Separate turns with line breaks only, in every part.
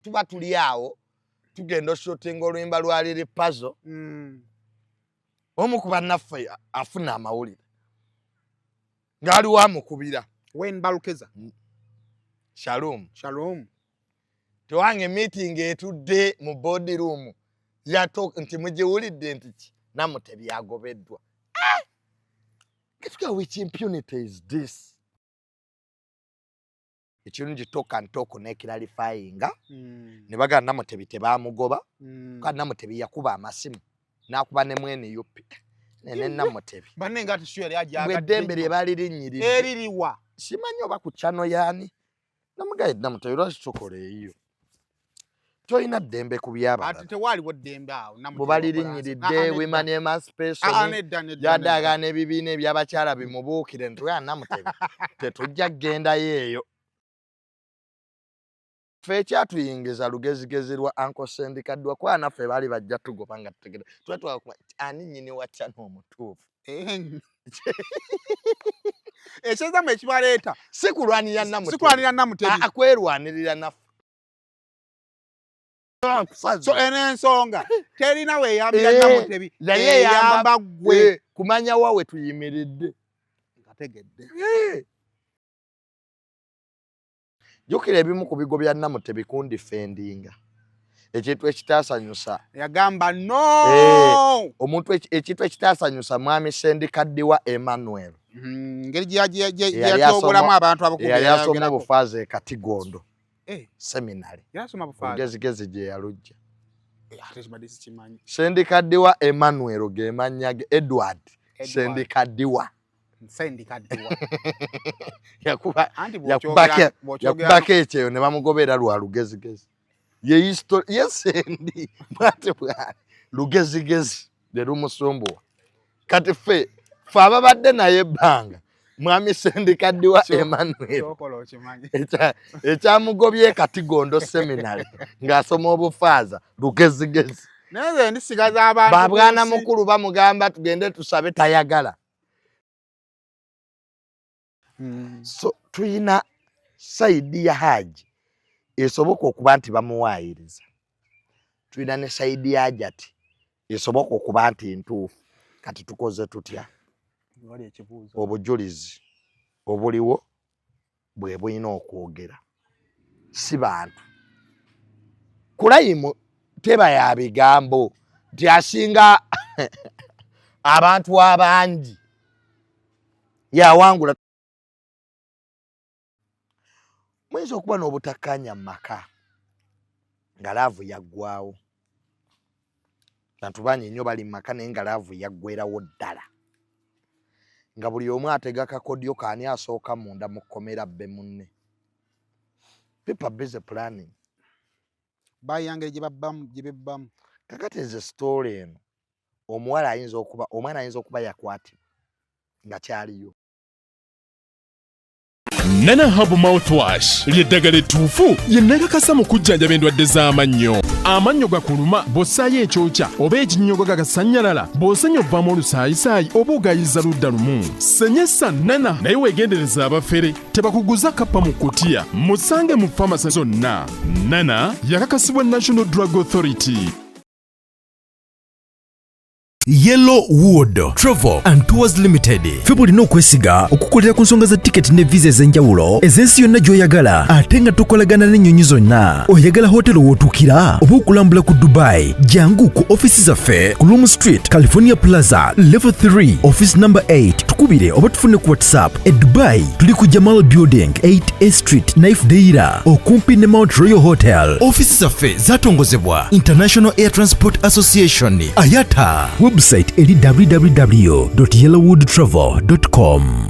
Tuba tuli awo tugenda oshootinga oluyimba lwa Lil Pazo. Omu ku bannaffe afuna amawulire ng'aliwo amukubira.
Wayne Balukeza.
Shalom.
Shalom.
Tewange meeting etudde mu board room yato nti mugiwulidde nti ki Namutebi yagobeddwa. Ah! Kituka, which impunity is this? Ekirungi talk and talk ne clarifying ne bagamba Namutebi tebamugoba. Kandi Namutebi yakuba amasimu n'akuba ne mwene UP ne Namutebi.
Banne nga ati yali ajagadde.
Eddembe lye balirinnyirira.
Eririwa?
Simanyi oba ku channel yaani. Namugaye Namutebi, lwaki tokola eyiyo? Tolina ddembe ku byabalala.
Ati tewaaliwo ddembe awo.
Bwe balirinnyiridde women emancipation yadagaana ebibiina ebyabakyala bimubuukire ntugaa Namutebi tetujja kugendayo eyo. Ffe ekyatuyingiza lugezigezi lwa Uncle Sendikaddwa, kuba naffe baali bajja tugoba nga tutegera tuba twa ani nnyini wa channel omutuufu.
Ekyezamu ekibaleeta
si kulwanirira Namutebi.
Si kulwanirira Namutebi.
Kwerwanirira naffe.
So eno ensonga terina weeyambira Namutebi,
naye
eyamba ggwe
kumanya wa we tuyimiridde.
Nkategedde.
Jjukira ebimu ku bigo bya Namutebi kundifendinga ekintu ekitaasanyusa.
Yagamba no.
Omuntu ekintu ekitaasanyusa mwami Sendikaddiwa Emmanuel.
Ngeri gyeyatogolamu abantu abakugu.
Yali asoma obufaaza e Katigondo seminary.
Yasoma bufaaza.
Olugezigezi gye yalujja.
Ate kibadde sikimanyi.
Sendikaddiwa Emmanuel ge mannya ge, Edward Sendikaddiwa.
Sendikaddiwa.
Yakubako ekyeyo ne bamugobera lwa lugezigezi. Ye ye Sendi bwate bwali lugezigezi ne lumusumbuwa. Kati ffe ababadde naye ebbanga mwami Sendikaddiwa Emmanuel ekyamugobye Katigondo seminary ng'asoma obufaaza lugezigezi.
Naye ndisigaza abantu
babwana mukulu bamugamba tugende tusabe tayagala. So tuyina side ya Haji esoboka okuba nti bamuwaayiriza, tulina ne side ya Hajati esoboka okuba nti ntuufu. Kati tukoze tutya? Obujulizi obuliwo bwe bulina okwogera, si bantu. Kulayimu teba ya bigambo nti asinga abantu abangi yawangula. Muyinza okuba n'obutakkaanya mu maka nga love yaggwawo. Bantu bangi nnyo bali mu maka naye nga love yaggwerawo ddala, nga buli omu atega kakodyo kaani asooka munda mu kkomera bbe munne. People are busy planning.
Bayangere gye babbamu gye bebbamu.
Kakati nze story eno, omuwala ayinza okuba, omwana ayinza okuba yakwatibwa nga kyaliyo.
Nana Herbal Mouthwash ly'eddagala ettuufu lye nakakasa mu kujjanjaba endwadde z'amannyo. Amannyo gakuluma bw'ossaayo ekyokya oba ekinnyogo gagasannyalala, bw'osenya ovaamu olusaayisaayi oba ogayiza ludda lumu. Senyesa Nana, naye weegendereza abafere tebakuguza kappa mu kutiya. Musange mu famasi zonna. Nana yakakasibwa National Drug Authority.
Yellow Wood Travel and Tours Limited ffe bulina okwesiga okukolera ku nsonga za tiketi ne visa ez'enjawulo ez'ensi yonna gy'oyagala, ate nga tukolagana n'ennyonyi zonna. Oyagala hotelo w'otuukira oba okulambula ku Dubai? Jangu ku ofisi zaffe ku Loom Street, California Plaza, level 3, office number 8. Tukubire oba tufune ku WhatsApp. E Dubai tuli ku Jamal Building, 8A Street, Naif Deira, okumpi ne Mount Royal Hotel. Ofisi zaffe zatongozebwa International Air Transport Association, IATA. Website eri www.yellowwoodtravel.com.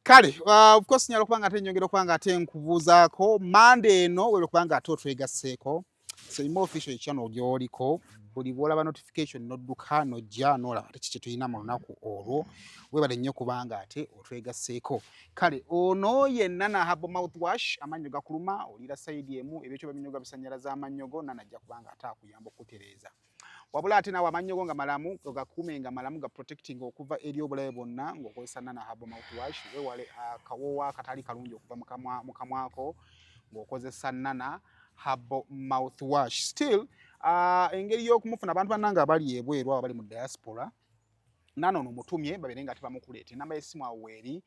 Kale, of course nyala okuba nga ate nyongera okuba nga ate nkubuuzaako mande eno webale okuba nga ate otwegasseeko. Saimo Official channel gy'oliko. Buli bwolaba notification nodduka nojja nolaba ate kiki tulina mu lunaku olwo. Webale nnyo kubanga ate otwegasseeko. Kale ono yenna na herbal mouthwash, amannyo gakuluma, oliira sayidi emu, ebyo kyoba binyoga bisanyalaza amannyo go, nana ajja kubanga ate akuyamba okutereeza. Wabula ate naawe amannyo go nga malamu, ogakuume nga malamu, ga protecting okuva eri obulabe bwonna ng'okozesa nana herbal mouthwash. Weewale akawoowo akatali kalungi okuva mu kamwako ng'okozesa nana herbal mouthwash. Still engeri y'okumufuna, abantu bannange abali ebweru, abo abali mu diaspora, nana ono mutumye babeere nga tebamukuleeta. Enamba y'essimu awo weeri.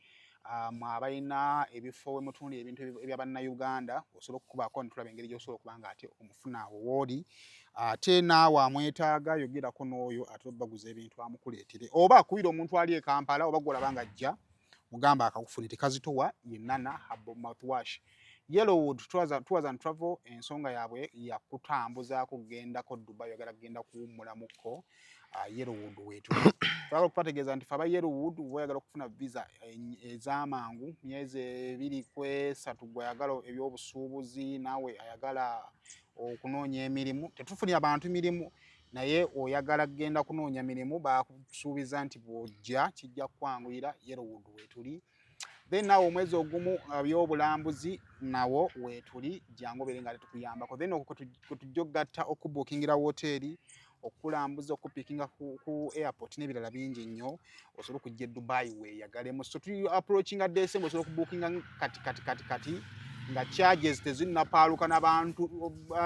Mwe abalina ebifo we mutunda ebintu ebya bannayuganda, osobola okukubaako ne tulaba engeri gy'osobola okuba nga ate omufuna awo wooli. Ate naawe amwetaaga, yogerako n'oyo ate obaguza ebintu amukuleetere, oba akubira omuntu ali e Kampala, oba gwolaba nga ajja mugamba akakufune tekazitowa. Ye nana herbal mouthwash. Yellowwood Tours and Travel, ensonga yaabwe yakutambuzaako kugendako Dubai, oyagala kugenda kuwummulamukko, Yellowwood wetu. Twagala okubategeeza nti fe aba Yellowwood, oba oyagala okufuna visa ez'amangu myezi 2 ku 3, gwe ayagala ebyobusuubuzi, naawe ayagala okunoonya emirimu, tetufunira bantu mirimu, naye oyagala kugenda kunoonya mirimu, bakusuubiza nti bw'ojja kijja kukwanguyira. Yellowwood weetuli. Then naawe omwezi ogumu byobulambuzi nawo weetuli, jangu obeere nga tetukuyambako. Then okwo kwe tujja okugatta okubuukingira woteeri, okulambuza, okupikinga ku airport n'ebirala bingi nnyo, osobola okujja e Dubai weeyagalemu. So tuli approachinga December, osobola okubuukinga kati kati kati kati nga charges tezinnapaaluka n'abantu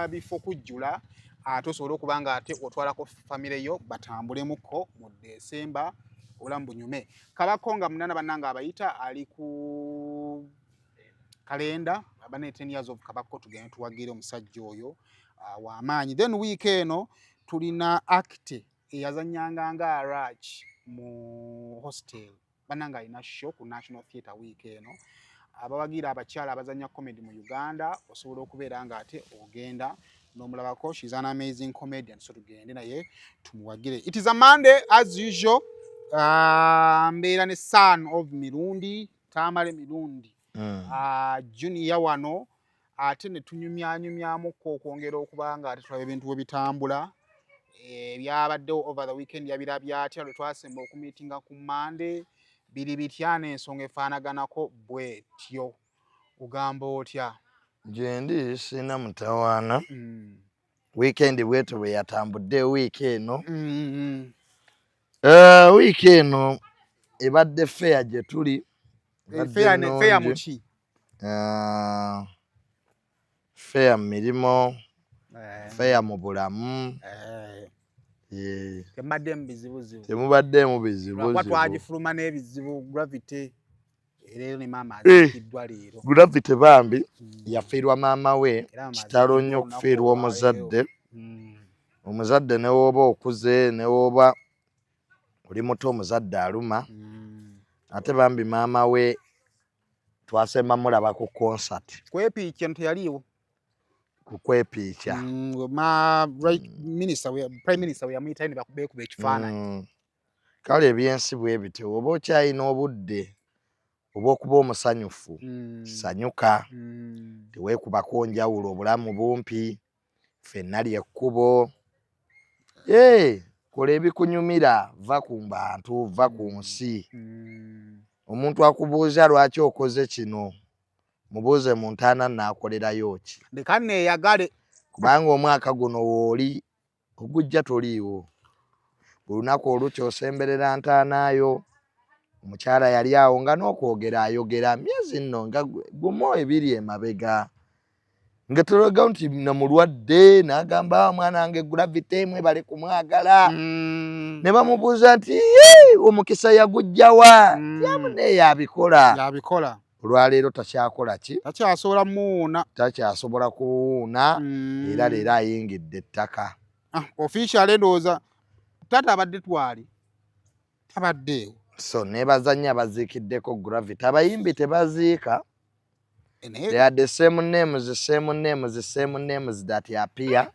bifo kujjula, ate osobole okuba nga ate otwalako famire yo batambulemukko mu December, obulamu bunyume. Kabako nga munana bannange abayita ali ku kalenda abane 10 years of Kabako, tugende tuwagire omusajja oyo w'amaanyi. Then week eno tulina actor eyazanyanga nga Arach mu Hostel, bannange alina show ku National Theatre week eno. Abawagira abakyala abazanya comedy mu Uganda, osobola okubeera nga ate ogenda n'omulabako. She's an amazing comedian, so tugende naye tumuwagire. It is a Monday as usual. Mbeera ne son of Mirundi, Tamale Mirundi junior wano, ate ne tunyumyanyumyamuko okwongera okuba nga ate tulaba ebintu bwe bitambula. Ebyabaddewo over the weekend yabirabye atya? Lwe twasemba okumiitinga ku Mande biri bitya n'ensonga efaanaganako bwetyo, ogamba otya?
Gyendi sirina mutawaana. Weekend bwetyo bwe yatambudde wiiki eno. Wiiki eno ebadde fair gye tuli. Ebadde
Fair
nnungi.
Muki?
Fair mu mirimu, fair mu bulamu.
Tembaddemu bizibuzibu?
Temubaddeemu
Lwakuba
bizibuzibu.
Twagifuluma n'ebizibu, Gravity leero ne maama aziikiddwa leero.
Gravity bambi yafiirwa maama we.
Era maama
Kitalo
aziikiddwa
nnyo
olunaku
okufiirwa
olwaleero.
omuzadde. Omuzadde ne wooba okuze, ne wooba oli muto, omuzadde aluma. Ate bambi maama we twasemba mulaba ku concert.
Kwepiikya no teyaliiwo.
Ku kwepiikya.
Ma right minister we, prime minister we yamuyitayo ne beekuba ekifaananyi.
Kale ebyensi bwe bityo, oba okyalina obudde obw'okuba omusanyufu, sanyuka. Teweekubako njawulo, obulamu bumpi, ffenna lyekkubo. Ee, kola ebikunyumira, va ku bantu, va ku nsi. Omuntu akubuuza lwaki okoze kino, mubuuze mu ntaana naakolerayo ki.
Leka neeyagale.
Kubanga omwaka guno wooli, ogujja toliiwo. Buli lunaku olukya osemberera ntaanaayo. Omukyala yali awo nga n'okwogera ayogera myezi nno nga 1, 2 emabega, nga tulaga nti namulwadde, n'agamba, "Ah, mwana wange Gravity mwebale kumwagala." Ne bamubuuza nti, "Yee, omukisa yagujjawa?" Yamuneeyo yabikola.
Yabikola.
Olwaleero takyakola ki?
Takyasobola muwuuna.
Takyasobola kuwuuna. Era leero ayingidde ettaka.
Ah, official ndowooza taata abadde twali tabaddeewo.
So nebaza nnyo abaziikiddeko Gravity. Abayimbi tebaziika.
Naye
They are the same names, same names, same names that appear.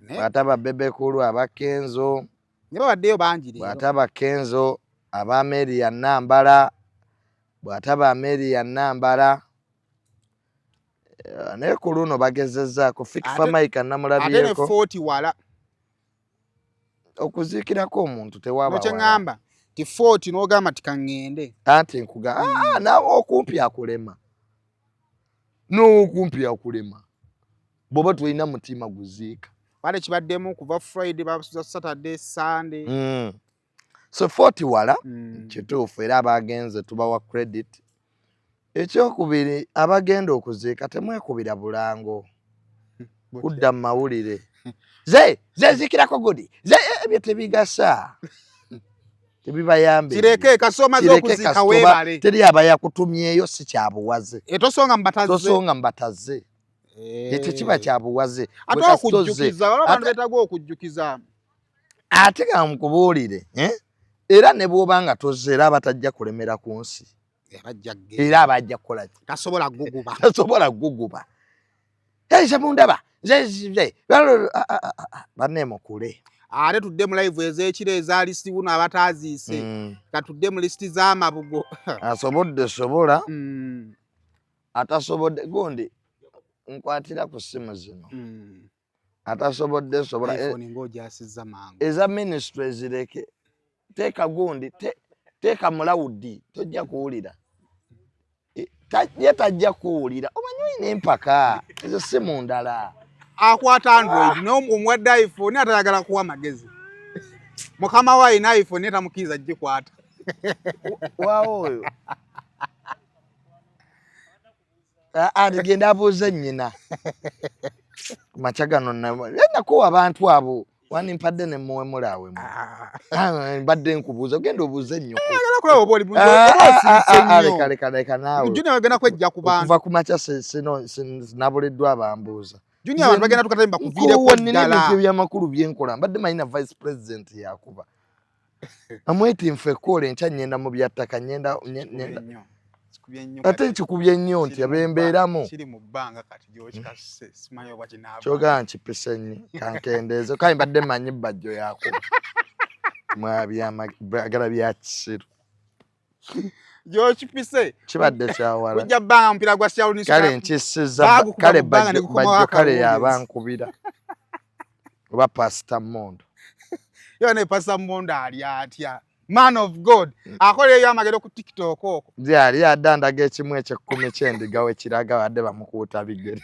Bw'ataba Bebe Cool aba Kenzo.
Ne babaddeyo bangi leero.
Bw'ataba Kenzo aba Amelia Nambala, bw'ataba Amelia Nambala, naye ku luno bagezezzaako Fik
Ate
Fameica
ate ne
namulabyeko.
40 wala.
Okuziikirako omuntu tewaba
wala. Kyeŋŋamba ti Fort n'ogamba ti kaŋŋende.
Anti nkuga ah, naawe okumpi akulema, n'okumpi akulema bw'oba tolina mutima guziika.
Bale kibaddemu kuva Friday basuza Saturday, Sunday.
So Fort wala. Kituufu, era abagenze tubawa credit. Ekyokubiri, abagenda okuziika temwekubira bulango kudda mu mawulire, ze zeziikirako gudi ze, ebyo tebigasa, tebibayambe.
Kireke kasoma z'okuziika weebale.
Teri aba yakutumyeyo, si kyabuwaze.
Tosonga mubataze.
Tosonga mubataze, ekyo kiba kyabuwaze.
Ate okujjukiza, waliwo abantu beetaaga okujjukiza.
Ate nga nkubuulire, eh? Era ne bw'oba nga tozze, era abatajja kulemera ku nsi, era abajja kukola ki?
Tasobola guguba.
Tasobola guguba. Nze mundaba nze bannemukule.
Ate tudde mu live ez'ekiro eza lisiti wuno abataaziise. Katudde mu lisiti z'amabugo.
Asobodde sobola, atasobodde gundi nkwatira ku ssimu zino. Atasobodde sobola.
iPhone ng'ogyasizza mangu.
Eza ministry zireke, teeka gundi, teeka mulawudi, tojja kuwulira. Ye tajja kuwulira, omanyi olina empaka ezo simu ndala.
Akwata Android n'omuwadde iPhone atayagala kuwa magezi. Mukama we alina iPhone naye tamukkiriza gikwata.
Waawo oyo genda abuuze nnyina makya gano nakuwa abantu abo wani mpadde ne muwemulaawe.
Ah.
Mbadde nkubuuza, genda obuuze nnyoko.
Ayagala kulaba oba oli bulungi, oba osirise nnyo.
Leka, leka, leka naawe.
Junior bagenda kwejja ku bantu.
Okuva ku makya sinabuliddwa abambuuza.
Junior, abantu bagenda tukatabe bakuviireko
Nkuwa nina
ddala.
ebintu ebyamakulu byenkola. Mbadde manyi na vice president yakuba amweti nfe ekkola enkya nyenda mu byattaka, nyenda
Kikubye nnyo. Kikubye nnyo
ate
kati.
nkikubye nnyo nti
Kiri mu
abembeeramu.
Kiri mu bbanga kati gy'okikasuse, simanyi oba kinaava.
Kyogamba nkipise nnyo, kankendeeze. Kale mbadde manyi Bajjo yakuba mwabyagala bya kisiru.
Gy'okipise.
Kibadde kyawala.
Kujja bbanga omupiira gwa Shaolin.
Kale nkisiza.
Baagukuba
kale
mu bbanga ne
Bajjo
gukomawo
Bajjo kale
akawungeezi.
yaba nkubira oba Pasita Mondo.
Yo ne Pastor Mondo ali atya? Man of God. Akola eyo amagero ku TikTok okwo.
Nze ali adde andaga ekimu ekyekkumi ky'endiga we kiraga, badde bamukuuta bigere.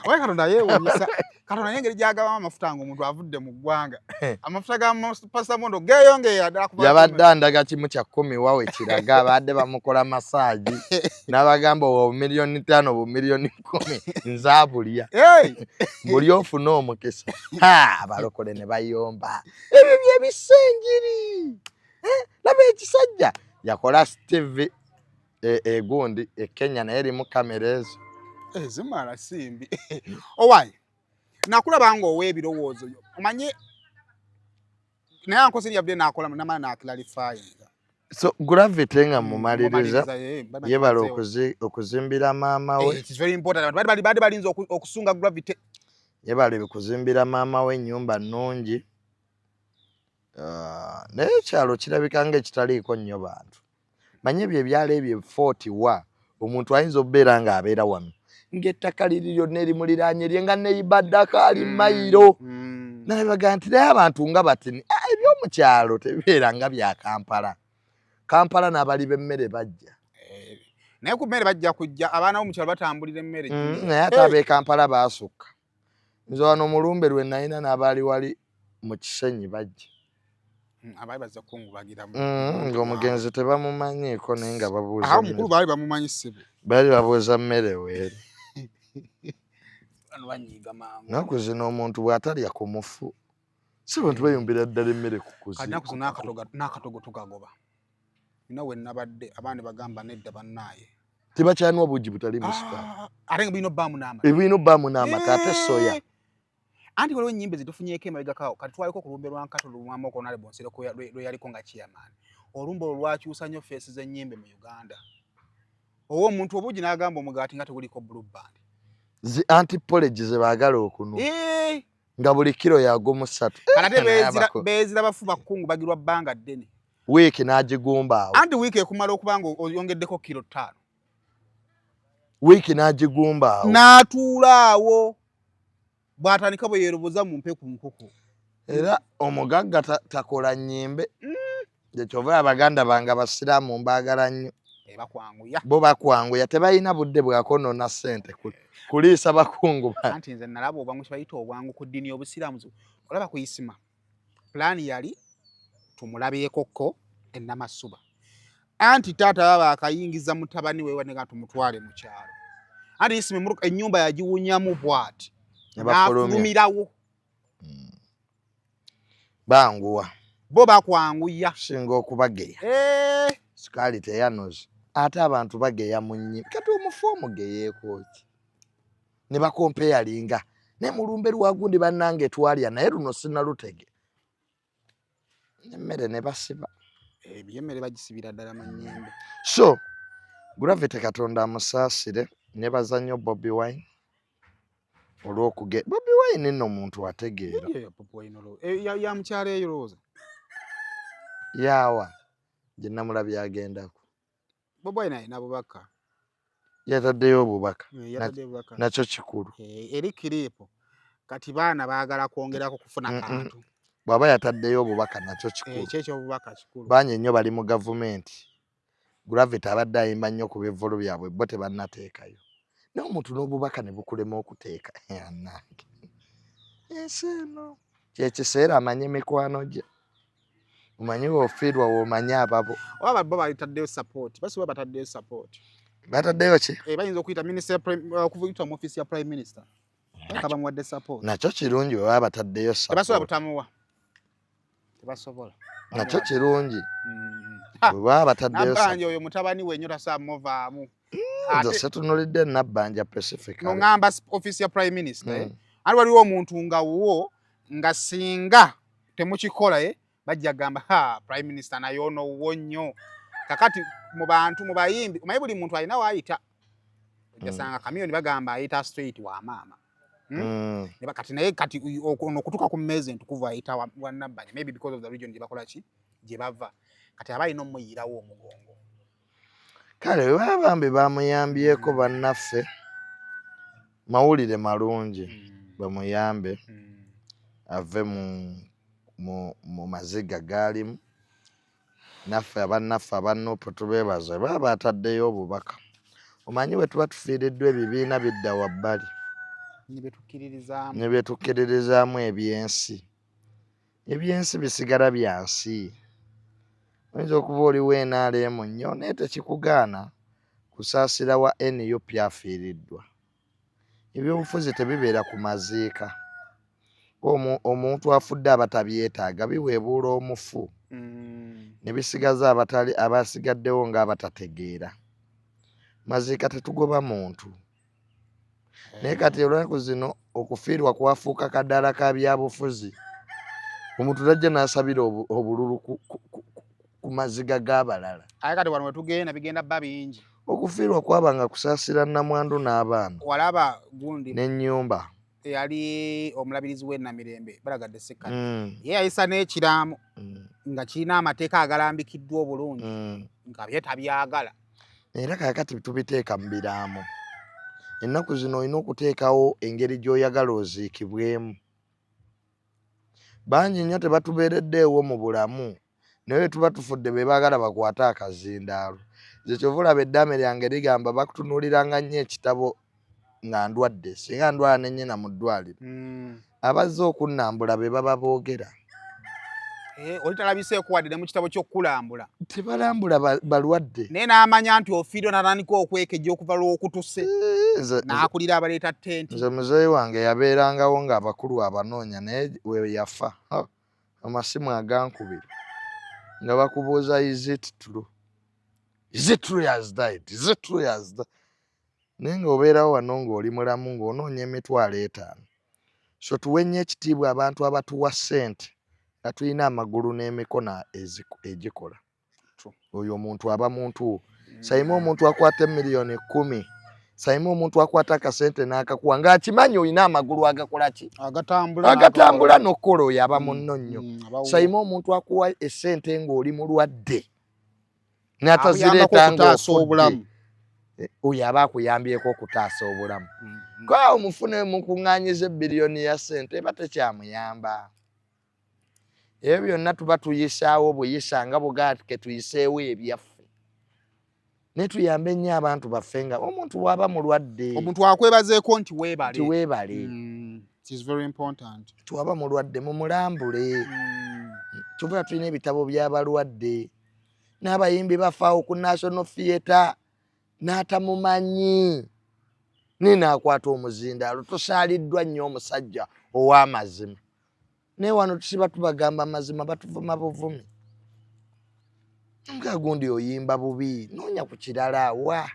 Oye Katonda yeewuunyisa. Katonda naye engeri gy'agabamu amafuta ng'omuntu avudde mu ggwanga. Amafuta ga Pastor Mondo geeyongerera ddala kuba
Yabadde andaga 1/10 wawe kiraga, badde bamukola massage n'abagamba obwo 5 miliyoni, 10 bumiliyoni nzaabulya.
Hey!
Buli ofuna omukisa. Ha, abalokole ne bayomba, ebyo byebisengiri. Eh, laba ekisajja yakola steve egundi e Kenya naye erimu kamera ezo.
Ezimala simbi. Owaye, nakulaba ng'ow'ebirowoozo omanye naye ankoze yabadde nakola namala naclarifyinga.
So Gravity nga mumaliriza,
Mumaliriza, baba
yebala
nkimazeewo.
Okuzimbira maama we.
It is very important. Abantu bali balinze okusunga Gravity.
Yebala kuzimbira maama we ennyumba nnungi. Ah, naye ekyalo kirabika nga ekitaliiko nnyo bantu. Manye ebyo ebyalo ebyo Fort wa omuntu ayinza okubeera ng'abeera wano ng'ettaka liri lyonna erimuliraanye lye nga neibaddako ali mayiro. Naye baga nti naye abantu nga batini. Ah, ebyomukyalo tebibeera nga bya Kampala. Kampala n'abali b'emmere bajja.
Eh, naye ku mmere bajja kujja, abaana b'omukyalo batambulira emmere.
Naye ate ab'e Kampala baasukka. Nze wano mulumbe lwe nalina n'abaali wali mu Kisenyi bajja.
Abaali bazza kukungubagiramu.
Ng'omugenzi tebamumanyiiko naye nga babuuza
Awo mukulu baali bamumanyi ssebo.
Baali babuuza mmere weeri.
Bano banyiiga mangu.
Nnaku zino omuntu bw'atalya ku mufu, si bantu bayumbira ddala emmere ku
Kati naku zino
kuziika.
N'akatogo tukagoba. Nina we nabadde abaana bagamba nedda bannaaye.
Tebakyanwa buugi butaliimu sukaali.
Ah, ate nga bulina obbaamu n'amata.
Ebirina obbaamu n'amata ate soya.
Eh. Anti waliwo ennyimba zetufunyeeko emabegako awo, kati twaliko ku lumbe lwa Nkato lumwamoko Honorable Nsereko lwe yaliko nga chairman. Olumbe olwo lwakyusa nnyo face z'ennyimbe mu Uganda. Owa omuntu obuugi n'agamba omugaati nga teguliko Blue Band.
Zi anti porridge ze baagala okunwa.
Eh.
Nga buli kiro yago mu ssatu.
Kati ate
Naye
beezira bafu bakungubagirwa bbanga ddene.
Wiiki n'agigumba awo.
Anti wiiki ekumala okuba nga oyongeddeko kiro 5.
Wiiki n'agigumba awo.
N'atuula awo. Bw'atandika bwe yeeroboza mu mpe ku nkoko.
Era omugagga takola nnyimbe. Kyova abaganda bange abasiraamu mbaagala nnyo.
Eh, bakwanguya.
Bo bakwanguya, tebalina budde bwakonoona ssente kuliisa bakungu.
Anti nze nalaba obwangu, kibayita obwangu ku ddiini y'obusiraamu. Olaba ku Isima, pulaani yali tumulabyekokko enamasuba, anti taata baba akayingiza mutabani we wanega tumutwale mu kyalo, anti Isima ennyumba yagiwunyamu bw'ati n'afulumirawo.
Banguwa.
Bo bakwanguya.
Singa okubageya.
Eh.
Sukaali teyanoze, ate abantu bageya mu nnyi. Kati omufu omugeyeeko ki? Ne bakompeyalinga naye mulumbe lwagundi bannange twalya naye luno sinalutege emmere ne basiba.
Ebyemmere bagisibira ddala mu nnyimbe.
So Gravity, Katonda amusaasire. Nebaza nnyo Bobi Wine olw'okuge Bobi Wine nno muntu ategeera.
Ya mukyalo eyo lowooza.
Yaawa gye namulabye agendako.
Bobi Wine alina bubaka.
Yataddeyo obubaka.
Yataddeyo obubaka.
Nakyo kikulu.
Eri kiriipo kati baana baagala kwongerako kufuna kantu.
Bw'aba yataddeyo obubaka nakyo kikulu.
Ekyo ekyobubaka kikulu.
Bangi nnyo bali mu gavumenti. Gravity abadde ayimba nnyo ku bivvulu byabwe, bo tebannateekayo, naye omuntu n'obubaka ne bukulema okuteeka. Annange, ensi eno kyekiseera amanye mikwano gye, omanyi wofiirwa woomanye ababo.
Oba bo bataddeyo support, basiba bataddeyo support.
Bataddeyo ki?
Bayinza okuyita minister, okuyita mu office ya prime minister, baka bamuwadde support.
Nakyo kirungi bwe baba bataddeyo.
Tebasobola butamuwa, tebasobola.
Nakyo kirungi bwe baba bataddeyo.
Nabbanja oyo mutabani we nnyo, tasobola muvaamu.
Nze setunulidde Nabbanja Pacific.
Noŋŋamba office ya prime minister. Ali waliwo omuntu nga wuwo nga singa temukikola bajja gamba, ha, prime minister naye ono wuwo nnyo. Kakati mu bantu, mu bayimbi, omanyi buli muntu alina waayita, ojasanga Chameleone bagamba ayita straight wa maama. Kati naye kati ono okutuuka ku mmeeza entukuvu ayita wa Nabbanja, maybe because of the region gye bakola ki, gye bava. Kati aba alina omuyirawo omugongo.
Kale bwe baba bambi bamuyambyeko bannaffe, mawulire malungi. Bamuyambe ave mu maziga gaalimu. Naffe abannaffe abanupu tubeebaza baba bataddeyo obubaka. Omanyi bwe tuba tufiiriddwa, ebibiina bidda wabbali.
Ne
ne byetukkiririzaamu ebyensi. Ebyensi bisigala bya nsi. Oyinza okuba oliwo NRM nnyo, naye tekikugaana kusaasira wa NUP afiiriddwa. Ebyobufuzi tebibeera ku maziika. Omuntu afudde aba tabyetaaga, biweebuula omufu ne bisigaza abatali abasigaddewo ng'abatategeera. Maziika tetugoba muntu, naye kati olunaku zino okufiirwa kwafuuka kadaala ka byabufuzi. Omuntu tajja n'asabira obululu ku maziga g'abalala.
Aye kati wano wetugenda bigenda bba bingi.
Okufiirwa kwabanga kusaasira nnamwandu n'abaana.
Walaba gundi
n'ennyumba.
Eyali omulabirizi w'e Namirembe, Balagadde Sekati, ye yayisa n'ekiraamo nga kirina amateeka agalambikiddwa obulungi, nga bye tabyagala.
Era kaakati tubiteeka mu biraamo. Ennaku zino olina okuteekawo engeri gy'oyagala oziikibwemu. Bangi nnyo tebatubeereddeewo mu bulamu, naye bwe tuba tufudde be baagala bakwate akazindaalo. Nze kyova olaba eddaame lyange ligamba bakutunuuliranga nnyo ekitabo nga ndwadde. Singa ndwala ne nnyina mu ddwaliro, abazze okunnambula be baba boogera.
Oli talabiseeko wadde ne mu kitabo ky'okukulambula.
Tebalambula balwadde.
Naye n'amanya nti ofiirwa, n'atandika okwekejja okuva lw'okutuse, n'akulira abaleeta tenti.
Nze muzeeyi wange yabeerangawo ng'abakulu abanoonya, naye we yafa, amasimu agankubira nga bakubuuza, "Is it true? Is it true he has died? Is it true he has died?" Naye ng'obeerawo wano ng'oli mulamu ng'onoonya 50,000. So tuwe nnyo ekitiibwa abantu abatuwa ssente nga tulina amagulu n'emikono egikola. Oyo omuntu aba muntu wo. Sayimu omuntu akwata 10 million, sayimu omuntu akwata akasente n'akakuwa ng'akimanyi olina amagulu agakola ki?
Agatambula.
Agatambula n'okukola, oyo aba munno nnyo.
Abawo.
Sayimu omuntu akuwa essente ng'oli mulwadde
Akuyambako
n'atazireeta
okutaasa
ng'ofudde.
obulamu.
Oyo aba akuyambyeko okutaasa obulamu. Kwa omufune mukuŋŋaanyiza ebbiliyoni ya ssente eba tekyamuyamba. Ebyo byonna tuba tuyisaawo buyisa nga bugaa ke tuyiseewo ebyaffe. Naye tuyambe nnyo abantu baffe nga omuntu bw'aba mulwadde.
Omuntu akwebazeeko nti weebale.
Nti weebale.
It is very important.
Twaba mulwadde mumulambule. Kyova tulina ebitabo by'abalwadde. N'abayimbi bafaawo ku National Theatre n'atamumanyi. Naye n'akwata omuzindaalo. Tusaaliddwa nnyo omusajja ow'amazima. Naye wano tusiba tubagamba amazima batuvuma buvumi. Nga gundi oyimba bubi, noonya ku kirala wa.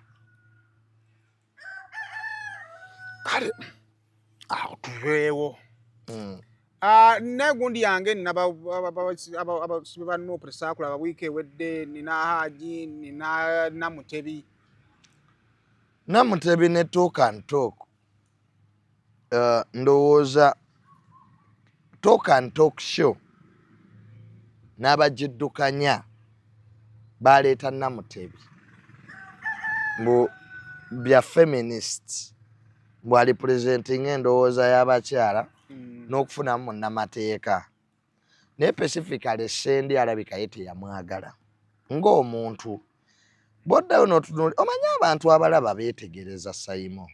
Kale awo tuveewo. Nina egundi yange nina abasibe ba Nup saakulaba wiiki ewedde, nina Haji, nina Namutebi.
Namutebi ne talk and talk. Ndowooza talk and talk show n'abagiddukanya baleeta Namutebi mbu bya feminist, mbu ali presenting endowooza y'abakyala n'okufunamu munnamateeka. Naye specifically Ssendi alabika ye teyamwagala ng'omuntu. Bw'oddayo n'otunuulira, omanyi abantu abalaba beetegereza Saimo.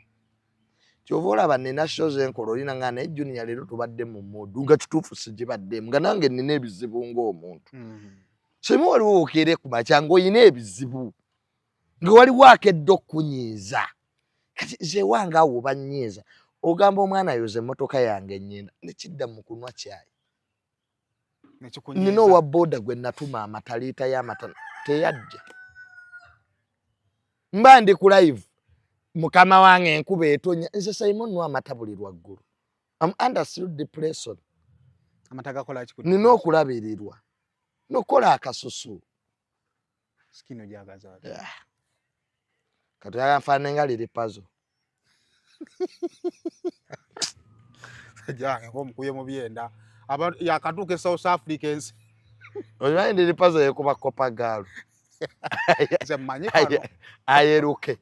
Ky'ova olaba nina show ze nkola olina nga naye Junior leero tubadde mu mood nga kituufu sigibaddemu, nga nange nina ebizibu ng'omuntu. Saimo waliwo okeere ku makya ng'olina ebizibu, nga waliwo akedde okkunyiiza. Kati nze ewange awo bannyiiza, ogamba omwana ayoza emmotoka yange nnyenda ne kidda mu kunwa caayi. Nina owa booda gwe natuma amata, liita y'amata teyajja. Mba ndi ku live, mukama wange enkuba etonya, nze Saimo nnywa amata buli lwaggulu. I'm under still depression.
Amata gakola ki ku
Nina okulabirirwa n'okukola akasusu.
Skin ogyagaza ati?
Kati oyagala nfaanane nga Lil Pazo.
Jange ng'omukuye mu byenda. Yakatuuka e South Africa ensi.
Omanyi Lil Pazo yeekuba Copper Girl.
Nze mmanyi kano.
Ayeruke.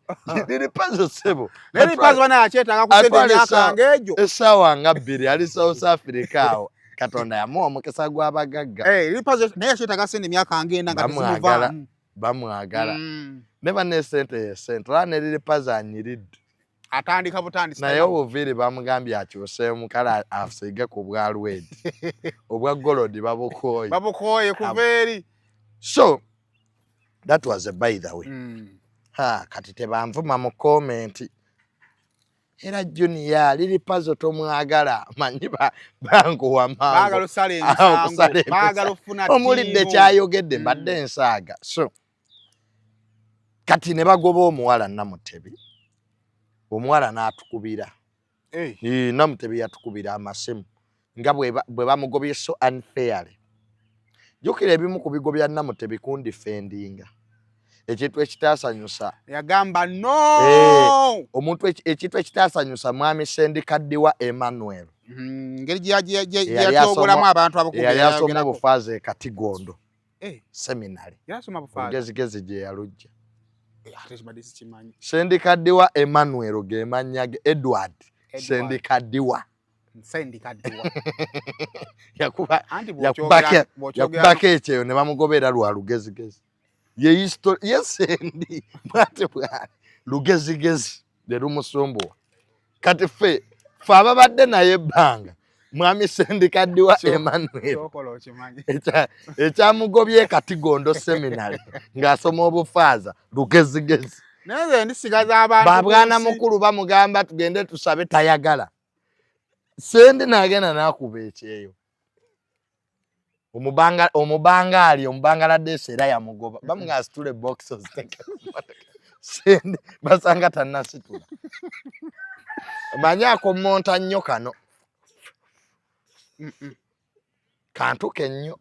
Lil Pazo ssebo.
Naye Lil Pazo bana akyetaaga ku ssente
Atwala
emyaka ng'egyo.
Essaawa nga bbiri ali South Africa awo. Katonda yamuwa omukisa gw'abagagga.
Lil Pazo naye akyetaaga ssente emyaka ng'ena nga
Bamwagala.
tezimuvaamu.
Bamwagala. Ne banne ssente ye ssente. Olaba ne Lil Pazo anyiridde.
Atandika butandisi.
Naye obuviiri bamugambye akyuseemu kale asiige ku bwa lwedi. Obwa golodi babukooye.
Babukooye kuva eri.
So that was a by the way. Ha, kati tebanvuma mu comment. Era Junior Lil Pazo tomwagala manyi banguwa mangu.
Baagala osala emisango,
Okusala emisango.
baagala ofuna
Omulidde
ttiimu.
kyayogedde, mbadde nsaaga. So kati ne bagoba omuwala Namutebi. Omuwala n'atukubira. Namutebi yatukubira amasimu nga bwe bamugobye so unfairly. Jjukira ebimu ku bigo bya Namutebi kundifendinga. Ekintu ekitaasanyusa.
Yagamba no!
Omuntu ekintu ekitaasanyusa Mwami Sendikaddiwa Emmanuel.
Ngeri gye yatogolamu abantu abakugu
Eyali asoma
yayogerako.
obufaaza e Katigondo. Seminary.
Yali asoma bufaaza.
Olugezigezi gye yalujja.
Ate kibadde sikimanyi.
Sendikaddiwa Emmanuel ge mannya ge Edward
Edward.
Sendikaddiwa.
Sendikaddiwa. Anti bw'okyogera
Yakubako ekyeyo ne bamugobera lwa lugezigezi. Ye ye Sendi bw'ate bw'ali lugezigezi ne lumusumbuwa. Kati ffe ababadde naye ebbanga Mwami Sendikaddiwa Emmanuel
Kyokola okimanyi.
Ekyamugobye Katigondo Seminary ng'asoma obufaaza lugezigezi.
Naye nze ndisigaza abantu
Babwana
ku nsi.
mukulu bamugamba tugende tusabe tayagala. Sendi n'agenda n'akuba ekyeyo. Omubangaali, Omubangaladesi era yamugoba. Bamugamba asitule box oziteeke ku mmotoka. Sendi basanga tannasitula. Manyi akommonta nnyo kano. Kantu ke nnyo.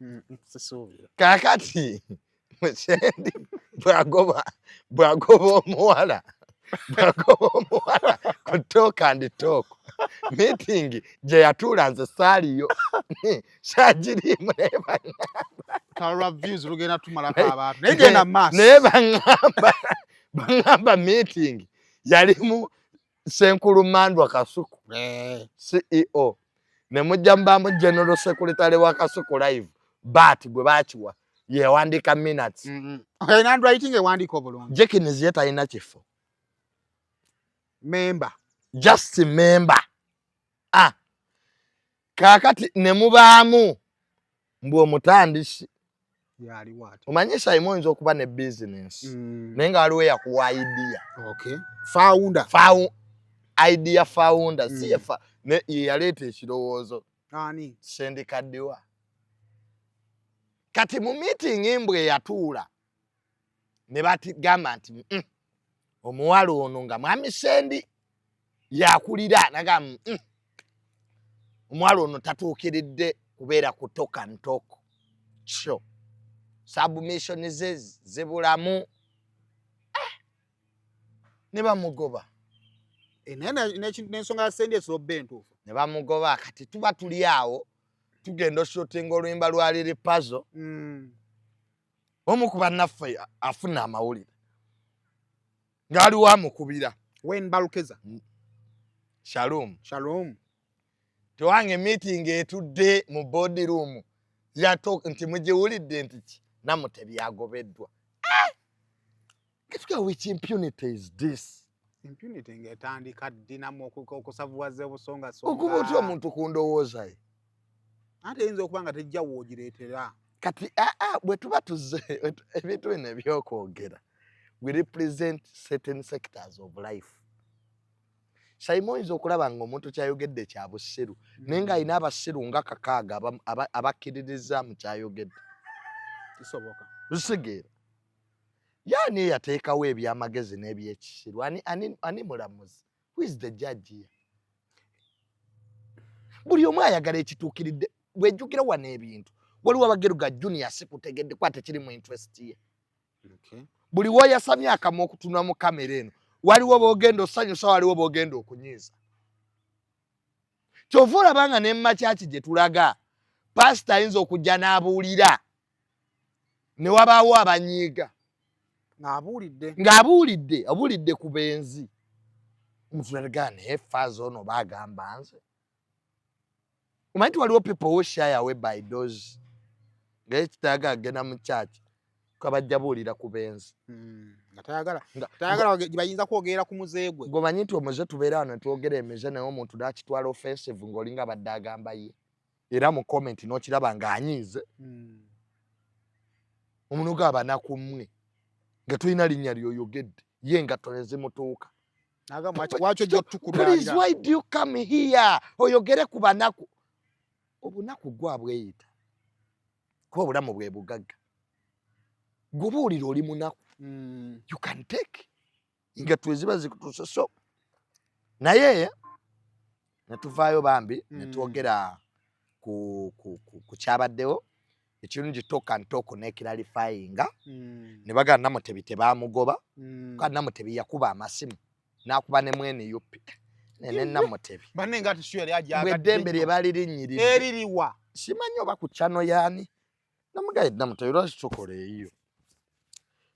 Sisuubira.
Kaakati Sendi bw'agoba omuwala, bw'agoba omuwala ku talk and talk meeting gye yatuula nze saaliyo. Saagiriimu naye baŋŋamba.
Kalwa views lugenda tumalako abantu. Naye genda mu maaso.
Naye baŋŋamba meeting yalimu Ssenkulu Mandwa Kasuku, CEO. Ne mujja mubaamu General Secretary wa Kasuku live, But gwe bakiwa yewandiika minutes.
Handwriting ewandiika obulungi.
Jekins ye talina kifo.
Member.
Just member. Ah. Kaakati ne mubaamu mbu omutandisi. Omanyi Simon oyinza okuba ne business naye nga waliwo eyakuwa idea.
Okay. Founder.
Idea founder. Si ye yaleeta ekirowoozo.
Ani?
Sendikaddiwa. Kati mu meeting embwe eyatuula ne batigamba nti omuwala ono nga mwami Sendi yakulira nagamba omuwala ono tatuukiridde kubeera ku talk and talk show, submission ze zibulamu, ne bamugoba.
Naye n'ensonga ya Sendi esobola obba entuufu.
Ne bamugoba. Kati tuba tuli awo tugenda oshootinga oluyimba lwa Lil Pazo. Omu ku bannaffe afuna amawulire ng'aliwo amukubira.
Wen Balukeza.
Shalom.
Shalom.
Tewange meeting etudde mu board room yato nti mugiwulidde nti ki Namutebi agobeddwa. Kituka, which impunity is this?
Impunity ng'etandika ddi nammwe okusavuwaza obusonga songa?
Okuba otya omuntu ku ndowooza ye?
Ate eyinza okuba nga tejja woogireetera.
Kati bwe tuba tuzze ebintu bino ebyokwogera, we represent certain sectors of life. Simon oyinza okulaba ng'omuntu kyayogedde kya busiru, naye ng'alina abasiru nga 6 abakkiririza mu kyayogedde.
Kisoboka.
Lusigeera. Yaani eyateekawo ebyamagezi n'ebyekisiru? Ani mulamuzi? Who is the judge here? Buli omu ayagala ekituukiridde. Bwejjukira wano ebintu waliwo abageru ga Junior sikutegedde kuba tekiri mu interest ye. Buli woyasamye akamwa okutunula mu kamera eno, waliwo b'ogenda osanyusa, waliwo b'ogenda okunyiiza. Kyova olaba nga ne makyaki gye tulaga, pasita ayinza okujja n'abuulira ne wabaawo abanyiiga.
Ng'abuulidde.
Ng'abuulidde, abuulidde ku benzi. Omuntu n'agamba naye faaza ono baagamba nze. Omanyi nti waliwo people who shy away by those nga ekitaaga agenda mu church kabajja buulira ku benzi.
Nga tayagala, tayagala bayinza kwogerera ku muze gwe.
Gwe nti omuze tubeera wano twogera emize naye omuntu n'akitwala offensive ng'olinga badde agamba ye. Era mu comment n'okiraba ng'anyiize. Omuntu gaba nakummwe nga tolina linnya ly'oyogedde ye engatto ne zimutuuka.
N'agamba, lwaki ojja otukudaira?
Please, why do you come here? Oyogere ku banaku. Obunaku gwe abweyita. Kuba obulamu bwe bugagga. Gwe obuwulira oli munaku. You can take. Engatto eziba zikutuuse so. Naye ne tuvaayo bambi ne twogera ku kyabaddewo. Ekirungi talk and talk ne clarifyinga. Ne bagamba Namutebi tebaamugoba. Kandi Namutebi yakuba amasimu n'akuba ne mwene UP. Ne Namutebi.
Banne nga ati yali ajagadde.
Bwe eddembe lye balirinnyiridde.
Eririwa.
Simanyi oba ku channel y'ani. Namugaye Namutebi lwaki tokola eyiyo?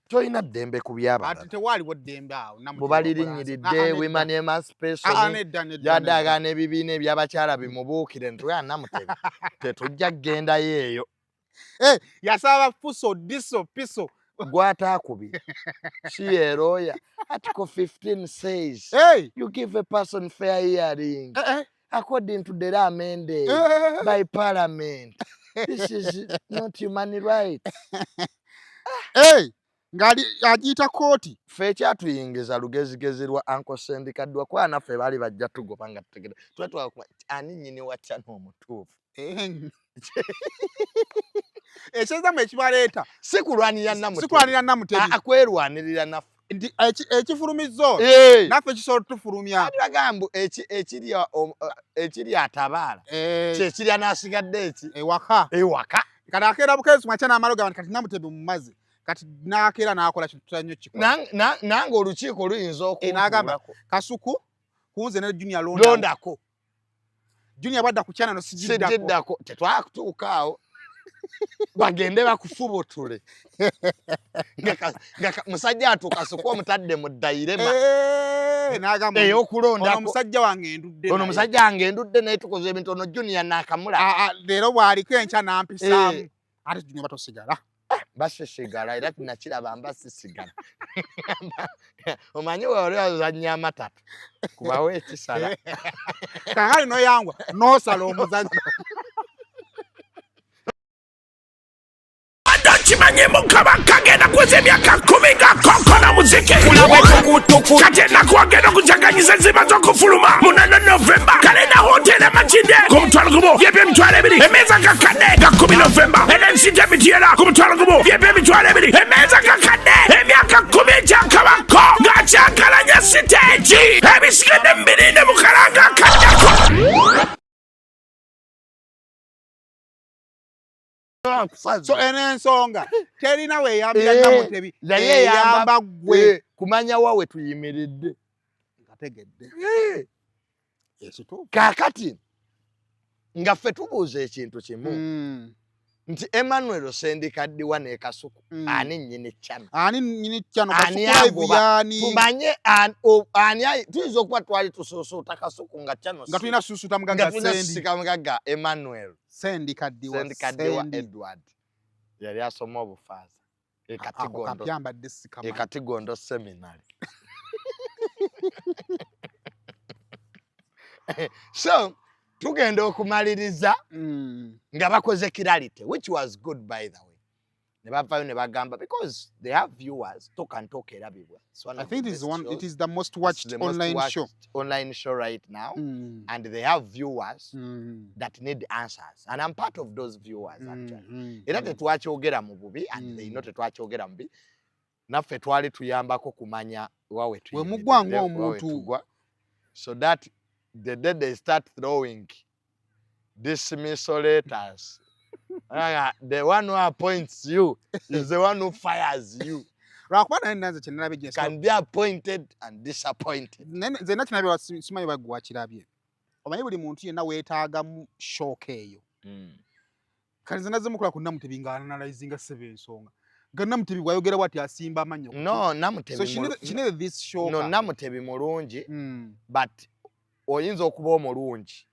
Tolina ddembe ku by'abalala.
Ati tewaaliwo ddembe awo.
Bwe balirinnyiridde women emancipation. Yadde agaana ebibiina eby'abakyala bimubuukire nti oya Namutebi tetujja kugendayo eyo.
Yasaba fuso diso piso.
Gwataakubye. She a lawyer. Article 15 says
hey!
You give a person fair hearing according to the law amended by parliament. This is not human right.
Hey! Ngali agiyita kooti.
Ffe ekyatuyingiza lugezigezi lwa Uncle Sendikaddwa kuba naffe baali bajja tugoba nga tutegedde. Tuba twakuba ani nnyini wa channel omutuufu?
Ekyezamu ekibaleeta.
Si kulwanirira Namutebi.
Si kulwanirira Namutebi.
Kwerwanirira naffe.
Nti ekifulumizza naffe kisobola otufulumya.
Ati bagamba ekiri atabaala. Kye kirya n'asigadde eki?
Ewaka.
Ewaka.
Kati akeera bukeezi makya n'amala ogamba nti kati Namutebi mu mazzi. Kati n'akeera n'akola kintu tutera nnyo kikola.
Nange olukiiko luyinza
N'agamba,
okuntuulako.
Kasuku, kunze ne Junior londako.
Londako.
Junior bwadda ku kyana no sigiddako.
Sigiddako. Tetwakutuuka awo. Bagende bakufubutule. Nga musajja atuuka Kasuku omutadde mu dayirema.
N'agamba,
Ey'okulondako.
Ono omusajja wange endudde
Ono
naye.
omusajja wange endudde naye tukoze ebintu ono Junior n'akamula.
Leero bw'aliko enkya n'ampisaamu. Ate Junior batosigala.
Basisigala era tinakiraba mba sisigala. Omanyi wali ozannya amatatu kubawo ekisala.
Kakali noyangwa nosala omuzannyo.
Kimanyi mukama kagenda kuweza emyaka 10 nga konkona muziki kati ennaku agenda okujaganyiza enziba z'okufuluma 8 Novemba Kalenda Hotel Amakindye ku 50,000 vyepi 20,000 emmeeza kakadde nga 10 Novemba NNC Emitiera ku 50,000 vyepi 20,000 emmeeza kakadde emyaka 10 ekyakabako ng'akyankalanya siteegi ebisigadde mubirinde mu kalanga akaddako.
So eno ensonga terina weyambira Namutebi, eyamba ggwe
kumanya wa we tuyimiridde.
Nkategedde. Ekituufu.
Kaakati nga ffe tubuuza ekintu kimu nti Emmanuel Sendikaddiwa ne Kasuku ani nnyini channel?
Ani nnyini channel?
Ani
Kasuku live
agoba?
yaani?
Tumanye ani tuyinza okuba twali tusuusuuta Kasuku nga channel
Nga tulina susuuta mugagga
nga tulina
Sendi.
susika mugagga Emmanuel
Sendikaddiwa,
Sendikaddiwa
Sendi.
Edward yali asoma obufaaza e
Ako
Katigondo.
kapya mbadde sikamanyi.
E Katigondo Seminary. So tugenda okumaliriza nga bakoze clarity, which was good by the way. Ne bavayo ne bagamba because they have viewers, Talk and Talk erabibwa. It's one
I
of
think
the
it is
best
one,
shows.
it is the most
It's
watched
the most
online
watched
show.
Online show right now. And they have viewers that need answers. And I'm part of those viewers actually. Era tetwakyogera mu bubi, and they know tetwakyogera mu bubi. Naffe twali tuyambako kumanya wawe
We mugwa
tuyimiridde, wawe
ng'omuntu.
tugwa. So that the day they start throwing dismissal letters, the one who appoints you is the one who fires you.
Lwakuba naye nanze kye nalabye gye
Can be appointed and disappointed.
Nze nna kinabye simanyi oba gwe wakirabye. Omanyi buli muntu yenna weetaagamu shock eyo. Kale nze nazze mukola ku Namutebi nga analyzinga ssebo ensonga. Nga Namutebi bw'ayogera bw'ati asimba amannyo ku
No, Namutebi
So she needed this shock.
No, Namutebi mulungi, but oyinza okuba omulungi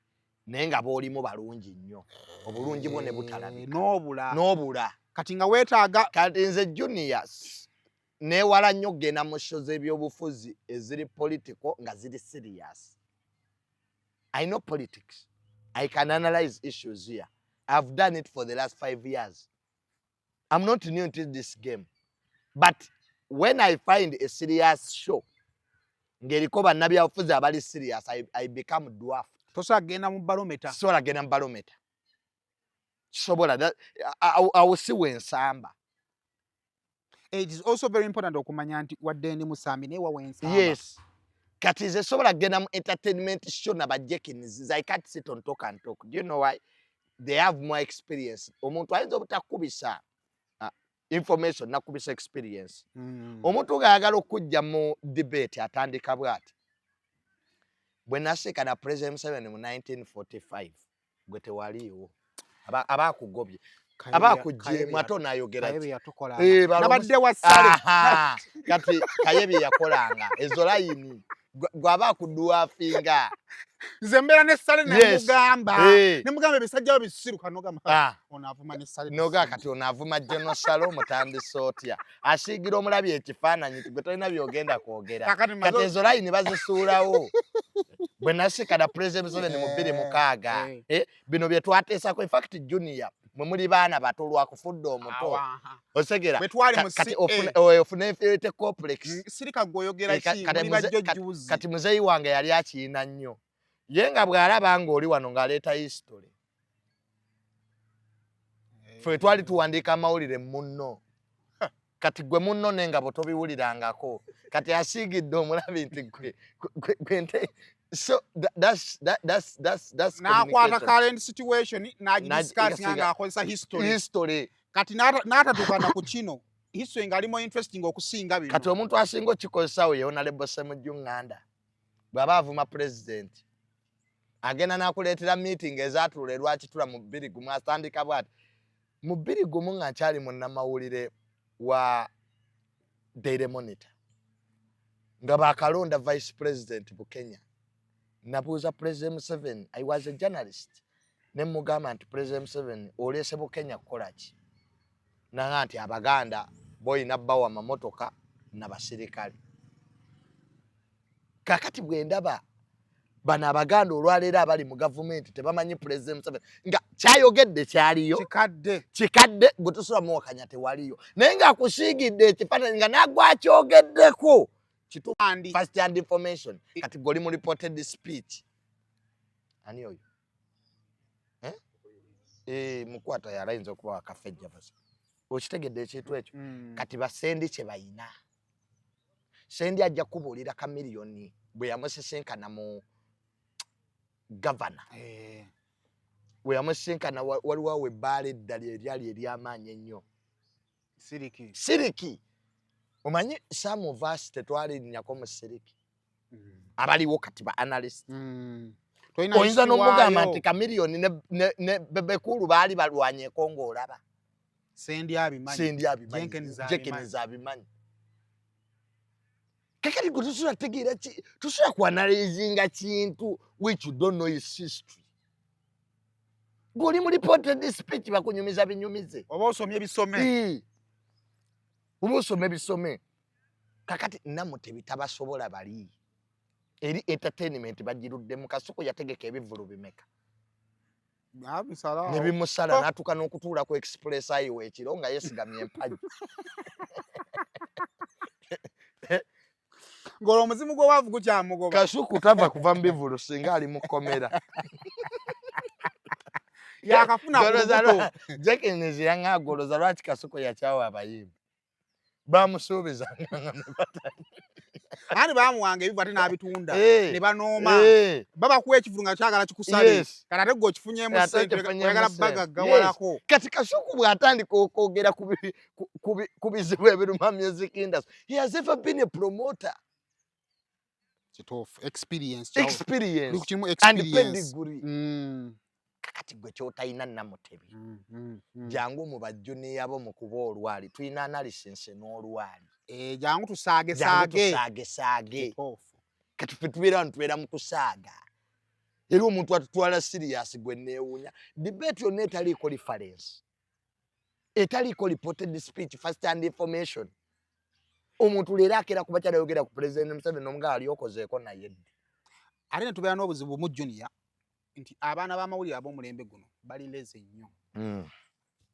naye nga b'olimu balungi nnyo. Obulungi bwo ne butalabika.
N'obula.
N'obula.
Kati nga weetaaga
Kati nze Junior neewala nnyo okugenda mu show z'ebyobufuzi eziri political nga ziri serious. I know politics. I can analyze issues here. I've done it for the last 5 years. I'm not new to this game. But when I find a serious show, ng'eriko bannabyabufuzi abali serious, I become dwarfed.
Tosobola kugenda mu barometer.
Sisobola kugenda mu barometer. Kisobola, awo si we nsamba.
It is also very important okumanya nti wadde ndi musambi naye wa wensamba.
Yes. Kati nze sobola kugenda mu entertainment show na ba Jenkins. I can't sit on Talk and Talk. Do you know why? They have more experience. Omuntu ayinza obutakubisa information nakubisa experience. Omuntu ng'ayagala okujja mu debate atandika bw'ati. Bwe nasiika President Museveni mu 1945 gwe tewaliiwo. Abaakugobye. Abaakuggyemu ate onaayogera
Kayebe
ki?
yatukolanga.
Eh,
Nabadde wa Ssale.
Aha, kati Kayebe yakolanga ezo layini gw'aba akudwafinga.
Nze mbeera ne Ssale nemugamba. Nemugamba ebisajja byo bisiruka n'ogamba, ono avuma ne Ssale.
N'ogamba kati ono avuma General Ssale omutandise otya? Asiigira omulabi ekifaananyi nti gwe tolina by'ogenda kwogera.
Kakati
Kati ezo layini bazisuulawo. Bwe nasiika President Museveni mu bbiri mukaaga, bino bye twateesako. In fact, Junior, mwe muli baana bato lwakufudde omuto.
Awa.
Osegera.
Bwe twali mu
Kati
CA.
Ofuna inferiority complex.
Sirika gwe oyogera ki?
Kati
Muli bajjo jjuuzi.
Kati muzeeyi wange yali akiyina nnyo. Ye nga bw'alaba ng'oli wano ng'aleeta history. Ffe twali tuwandiika amawulire munno. Kati gwe munno n'engabo tobiwulirangako. Kati asiigidde omulabi nti gwe nte. So that's
N'akwata
communication.
current situation n'agidiscuss ng'akozesa history.
History.
Kati n'atatuukana ku kino. History ng'alimu interesting okusinga bino.
Kati omuntu asinga okkikozesa ye Honorable Ssemujju Nganda. Bw'aba avuma president, agenda n'akuleetera meeting ezaatuula e Rwakitura mu bbiri gumu, atandika bw'ati. Mu bbiri gumu nga nkyali munnamawulire wa Daily Monitor, nga baakalonda vice president Bukenya, nabuuza President Museveni, I was a journalist, ne mugamba nti President Museveni oleese Bukenya kukola ki? Nanga nti Abaganda boyina bawa mamotoka nabasirikale. Kakati bwendaba bano Abaganda olwaleero abali mu gavumenti tebamanyi Pulezidenti Museveni nga kyayogedde kyaliyo
kikadde
kikadde, gwe tosobola muwakanya, tewaliyo, naye ng'akusiigidde ekifaananyi nga nagwakyogeddeko kituufu.
Andi
First hand information. Kati gwe oli mu reported speech. Ani oyo, eh? Eh, mukwata yali ayinza okuba wakafejjavaza. Okitegedde ekintu ekyo? Kati basendi kye bayina, Sendi ajja kubuulira Kamiliyoni bwe yamusisinkana mu gavana. Bwe yamusisinkana, waliwo awo ebbaala eddala eryali ery'amaanyi ennyo.
Siriki.
Siriki. Omanyi some of us tetwalinnyako mu siriki, abaliwo kati ba analyst.
Tolina
Oyinza
history
n'omugamba
waayo.
nti Kamiliyoni ne Bebekulu baali balwanyeko ng'olaba.
Sendi abimanyi.
Sendi abimanyi.
Jenkins abimanyi.
Jenkins abimanyi. Kakati gwe tosobola tegeera ki, tosobola kuanalyzinga kintu which you don't know its history. Gweoli mu reported speech, bakunyumiza binyumize.
Oba osomye bisome.
Ii. Oba osome bisome. Kakati Namutebi tabasobola, bali eri entertainment bagiruddemu. Kasuku yategeka ebivvulu bimeka?
Amusala.
Ne bimusala.
Oh.
N'atuuka n'okutuula ku express highway ekiro nga yeesigamye empagi.
Ng'olwo omuzimu gw'obwavu gukyamugoba.
Kasuku tava kuva mu bivvulu singa ali mu kkomera.
Yakafuna ku
Goloza
lubuto.
Jenkins yaŋŋagoloza lwaki Kasuku yakyawa abayimbi bamusuubiza nga ne
Ani bamuwanga ebivu ate n'abitunda ne banooma. Babakuwa ekivulu nga kyagala kikusale. Kati ate gwe okifunyeemu
Ate
ssente,
okifunyeemu
oyagala
ssente.
bagaggawalako.
Kati Kasuku bw'atandika okwogera ku bizibu ebiruma music industry, he has ever been a promoter.
Kituufu, experience.
Experience
Kirimu
and
experience.
pedigree. Kakati gwe kyotalina, Namutebi, jangu mu bajuniya bo mu kuba olwali, tulina analysis n'olwali.
Eh, jangu
Jangu
tusaagesaage.
Tusaagesaage.
Kituufu.
Kati ffe tubeera wano, tubeera mu kusaaga, era omuntu atutwala serious gwe neewuunya. Debate yonna etaliiko reference, etaliiko reported speech, first hand information. Omuntu leero akeera kuba kyalayogera ku President Museveni n'omugala ali okozeeko naye ddi?
Ate ne tubeera n'obuzibu mu junior nti abaana b'amawulire ab'omulembe guno bali lazy nnyo.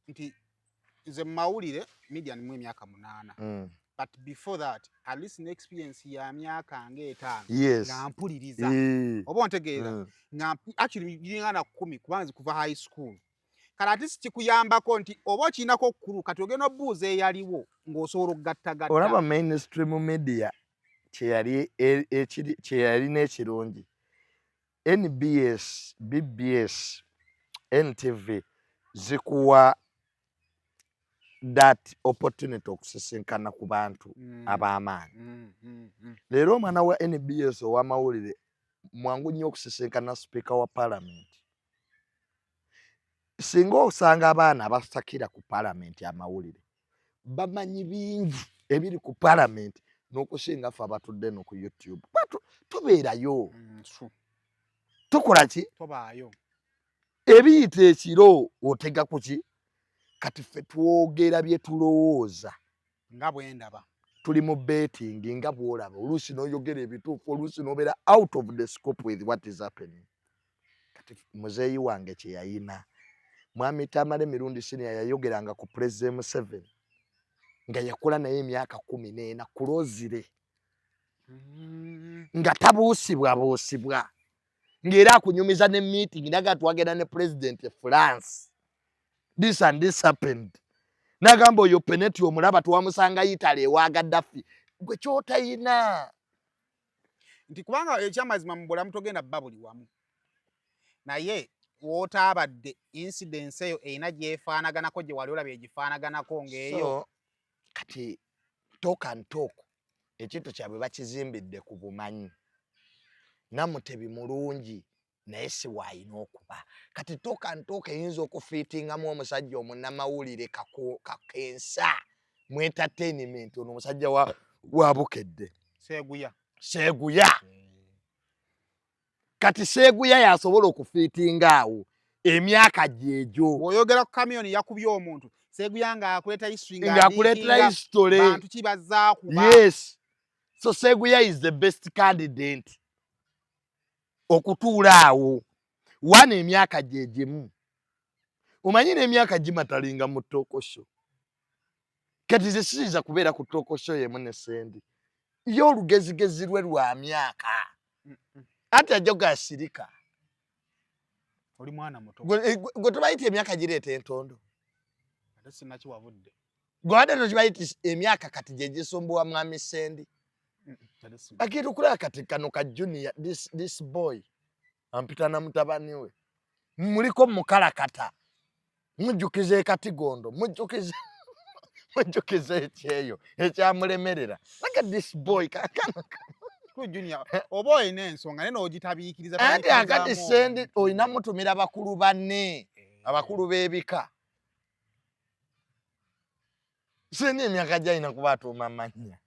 Nti nze mu mawulire media nimu emyaka 8, but before that at least ne experience ya myaka ng'etaano nga mpuliriza, oba ontegeera, nga actually giringa na 10, kubanga nze kuva high school. Kale ate si kikuyambako nti oba okirinako kkulu, kati ogenda obuuza eyaliwo ng'osobola okugattagatta.
Olaba mainstream media kyeyali kyeyalina ekirungi, NBS, BBS, NTV zikuwa that opportunity okusisinkana ku bantu ab'amaanyi. Leero omwana wa NBS ow'amawulire mwangu nnyo okusisinkana sipiika wa parliament. Singa osanga abaana abasakira ku parliament amawulire, bamanyi bingi ebiri ku parliament n'okusinga ffe abatudde no ku YouTube. Tubeerayo,
True.
tukola ki?
Tobaayo.
Ebiyita ekiro otega ku ki? Kati ffe twogera bye tulowooza.
Nga bwe ndaba.
Tuli mu betting nga bw'olaba, oluusi n'oyogera ebituufu, oluusi n'obeera out of the scope with what is happening. Kati muzeeyi wange kye yayina, Mwami Tamale Mirundi Senior, yayogeranga ku President Museveni nga yakola naye emyaka 14 kulozire, nga tabuusibwabuusibwa, ng'era akunyumiza ne meeting naga twagenda ne President e France, this and this happened, nagamba oyo Peneti omulaba twamusanga Italy ewa Gaddafi. Gwe kyotayina.
Nti kubanga ekyamazima mu bulamu togenda bba buli wamu, naye wootaabadde incidence eyo erina gyefaanaganako gye wali olabye egifaanaganako ng'eyo.
So kati talk and talk ekintu kyabwe bakizimbidde ku bumanyi. Namutebi mulungi naye si waayina okuba. Kati talk and talk eyinza okufiitingamu omusajja omunnamawulire kakensa mu entertainment, ono omusajja wa Bukedde.
Seeguya.
Seeguya. Kati Seeguya yasobola okufiitinga awo emyaka gyegyo.
Bw'oyogera ku kamiyoni yakubye omuntu. Seguya nga akuleeta history,
nga akuleetera history,
bantu kibazaakuba.
Yes, so Seguya is the best candidate okutuula awo. Wana emyaka gye gimu, omanyi n'emyaka gimatalinga mu talk show. Kati ze siyinza kubeera ku talk show yemu ne Sendi. Ye olugezigezi lwe lwa myaka, anti ajja gasirika.
Oli mwana muto.
Gwe tubayita emyaka gireeta entondo.
Ate sinakiwavudde.
Gwe tokibayita emyaka kati gye gisumbuwa mwami Sendi. Agenda okulaba kati kano ka junior, this boy ampita na mutabani we, muliko mukalakata, mujjukiza ekatigondo, mujjukiza ekyeyo ekyamulemerera. Look at this boy kakano.
Junior oba olina ensonga naye n'ogitabiikiriza.
Anti akati Sendi olina mutumira bakulu banne, abakulu b'ebika. Sendi emyaka gyalina kuba atuuma amannya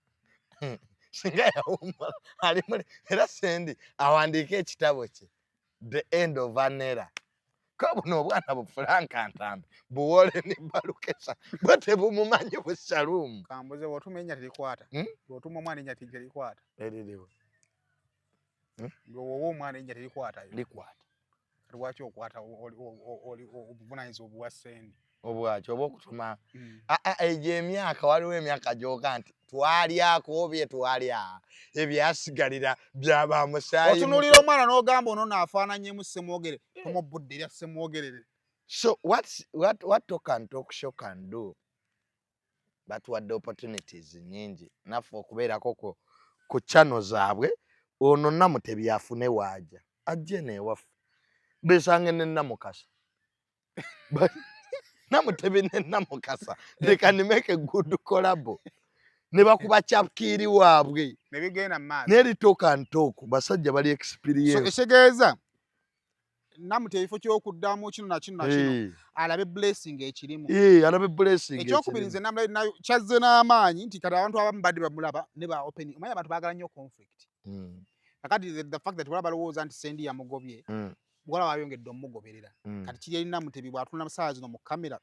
singa yawummula alimuli. Era Sendi awandiike ekitabo kye, The End of an Era. Ko buno obwana bufulanka ntambi buwole ne balukesa bwe tebumumanyi busalumu.
Kambuze, bw'otuma erinnya terikwata?
Hmm?
Bw'otuma omwana erinnya terikwata?
Eririwe?
Bw'owa omwana erinnya terikwatayo?
Likwata.
Lwaki okwata obuvunanyizibwa obuwa Sendi?
Obwaki oba okutuma? Egyo emyaka, waliwo emyaka gyoka nti twalyako bye twalya, ebyasigalira byaba musaayi.
Otunuulira omwana n'ogamba ono naafaananyemu Ssemwogere, tomubudde erya Ssemwogerere.
So what talk and talk show can do, batuwadde opportunities nyingi naffe okubeerako ku channel zaabwe. Ono Namutebi afune waaja, ajje neewaffe besange ne Namukasa. Namutebi ne Namukasa, they can make a good collabo ne bakuba chapkiiri waabwe.
Ne bigenda mu maaso.
Neri talk and talk basajja bali
So
experience.
Ekitegeeza Namutebi ebifo ky'okuddamu kino na kino na kino, alabe blessing ekirimu.
Eh, alabe blessing.
Ekyokubiri,
ekirimu.
Nze namulabe nayo kyazze n'amaanyi nti kati abantu abamu badde bamulaba ne ba open. Omanyi abantu baagala nnyo conflict. Kakati the fact that wala balowooza nti Sendi yamugobye, wala bayongedde omugoberera. Kati kiri eri Namutebi bw'atunula saawa zino mu kamera,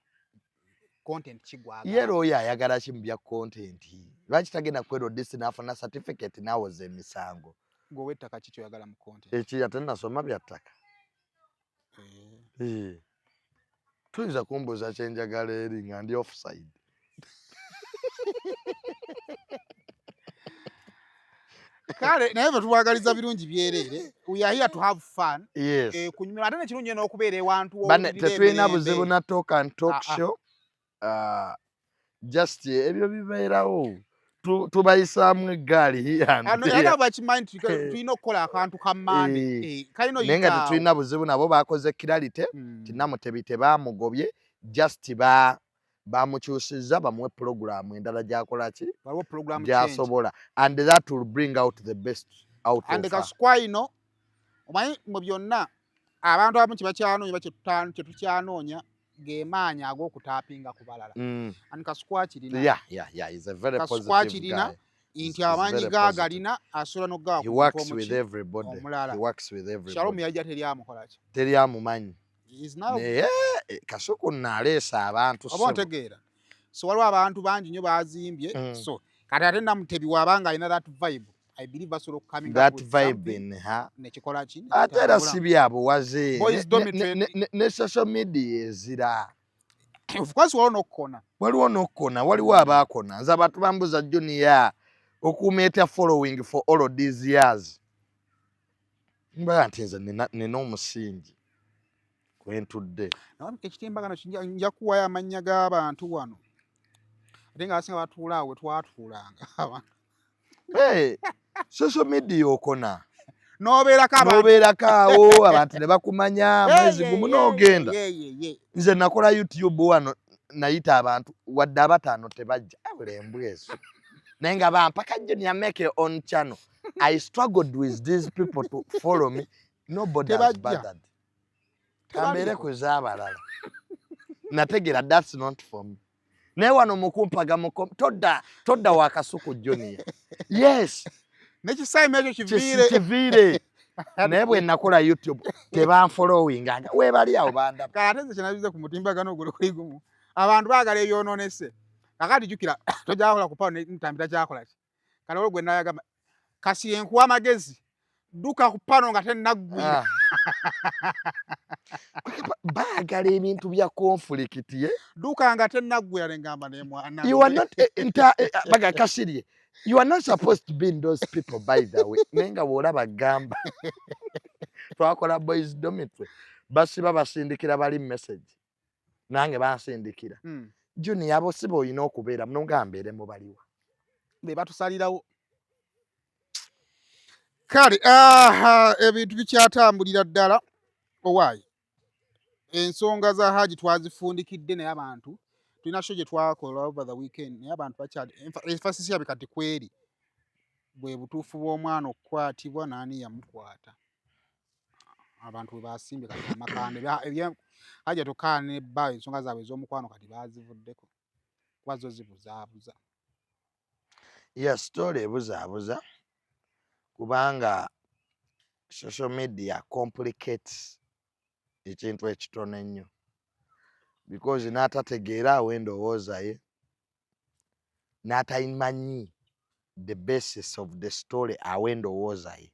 content kigwagala.
Ye era oyo ayagala ki mu bya content? Lwaki tagenda ku LDC n'afuna certificate n'awoza emisango?
Gwe ow'ettaka, ki kyoyagala mu content?
Eki ate nasoma bya ttaka.
Eh.
Eh. Tuyinza kumbuuza kyenjagala eri nga ndi offside.
Kale naye fe tubwagaliza birungi byereere. We are here to have fun.
Yes.
Eh, kunyumira ate nekirungi eno okubeera ewantu
Bane
owulirira
tetulina
emirembe.
buzibu na talk and talk
Ah, ah.
show. Just ebyo bibeerawo. Tubayisaamu eggaali here and
Ano
there.
era bakimanyi nti tulina okukola akantu ka Mande.
Eh.
Eh, kalina
Naye nga
oyitaawo.
tetulina buzibu nabo, bakoze clarity. Namutebi tebamugobye, just ba bamukyusizza bamuwe pulogulaamu endala gyakola ki
Waliwo program change.
gyasobola, and that will bring out the best out
And
of her.
Kasukwayino omanyi mu byonna abantu abamu kye bakyanoonya oba kye tukyanoonya ge maanyi ag'okutaapinga ku balala. And Kasukwa kirina.
Yeah, he's a very
Kasukwa
positive
kirina
guy.
Nti amaanyi gaagalina asobola n'okugawa
He works with everybody.
omulala.
He works with everybody.
Shalom yajja teri amukola ki?
Teri amumanyi.
Is now
Naye Kasuku nno aleese abantu.
Oba
ssebo.
ontegeera, so waliwo abantu bangi nnyo bazimbye. So kati ate Namutebi waabanga alina that vibe, I believe basobola okucoming up
That
with
vibe
something
in her.
nekikola ki?
Ate era
Nekitambula.
si byabuwaze.
Boys dormitory.
Ne social media ezira.
Of course waliwo n'okukona.
Waliwo n'okukona, waliwo abaakona. Nze abantu bambuza, "Junior, okuuma etya following for all of these years?" Mbaga nti nze nina omusingi kwentudde.
Naye ekitimbagano nja kuwayo amannya g'abantu wano ate nga abasinga batuula awo we twatuulanga.
Hey, social media okona.
N'obeerako abantu.
N'obeerako awo abantu ne bakumanya mwezi gumu n'ogenda.
Ye.
Nze nakola YouTube wano, nayita abantu wadde abataano tebajja, abula embwa ezo, naye nga bampaka, "Junior, make your own channel." I struggled with these people to follow me. Nobody has
Tebajja.
bothered. Kambeere ku z'abalala. Nategeera that's not for me. Naye wano mukumpaga muko todda todda wa Kasuku Junior, yes.
N'ekisayima ekyo kiviire.
Kiviire. Naye bwe nakola YouTube tebanfollowinganga, weebali awo bandaba.
Kale ate nze kyenabize ku mutimbagano ogwo guli gumu. Abantu baagala ebyonoonese. Kakati jjukira tojakola ku pano Ntambi takyakola ki. Kale olwo gwe nayagamba kasi enkuwa amagezi dduka ku pano nga tennaggwira.
Ah. Baagala ebintu bya conflict ye.
Dduka nga tennaggwira ne ngamba ne mwana.
You are not eh, eh, baga Kasirye. You are not supposed to be in those people by the way. Naye nga bw'olaba gamba. Twakola boys dormitory. Basiba basindikira bali message. Nange bansindikira. Junior abo si b'olina okubeera muno nga mbeere mu baliwa.
Be batusalirawo. Kale ebintu bikyatambulira ddala owaayi. Ensonga za Haji twazifundikidde naye abantu tulina show gye twakola over the weekend naye abantu bakyali emphasis yabe kati kweri bwe butuufu bw'omwana okukwatibwa n'ani yamukwata. Abantu bwe basimbye kati amakanda Haji atokaana ne bba ensonga zaabwe ez'omukwano kati baazivuddeko kuba zo zibuzaabuza.
Ya story ebuzaabuza kubanga social media complicates ekintu ekitono ennyo because n'atategeera awo endowooza ye n'atamanyi the basis of the story awo endowooza ye.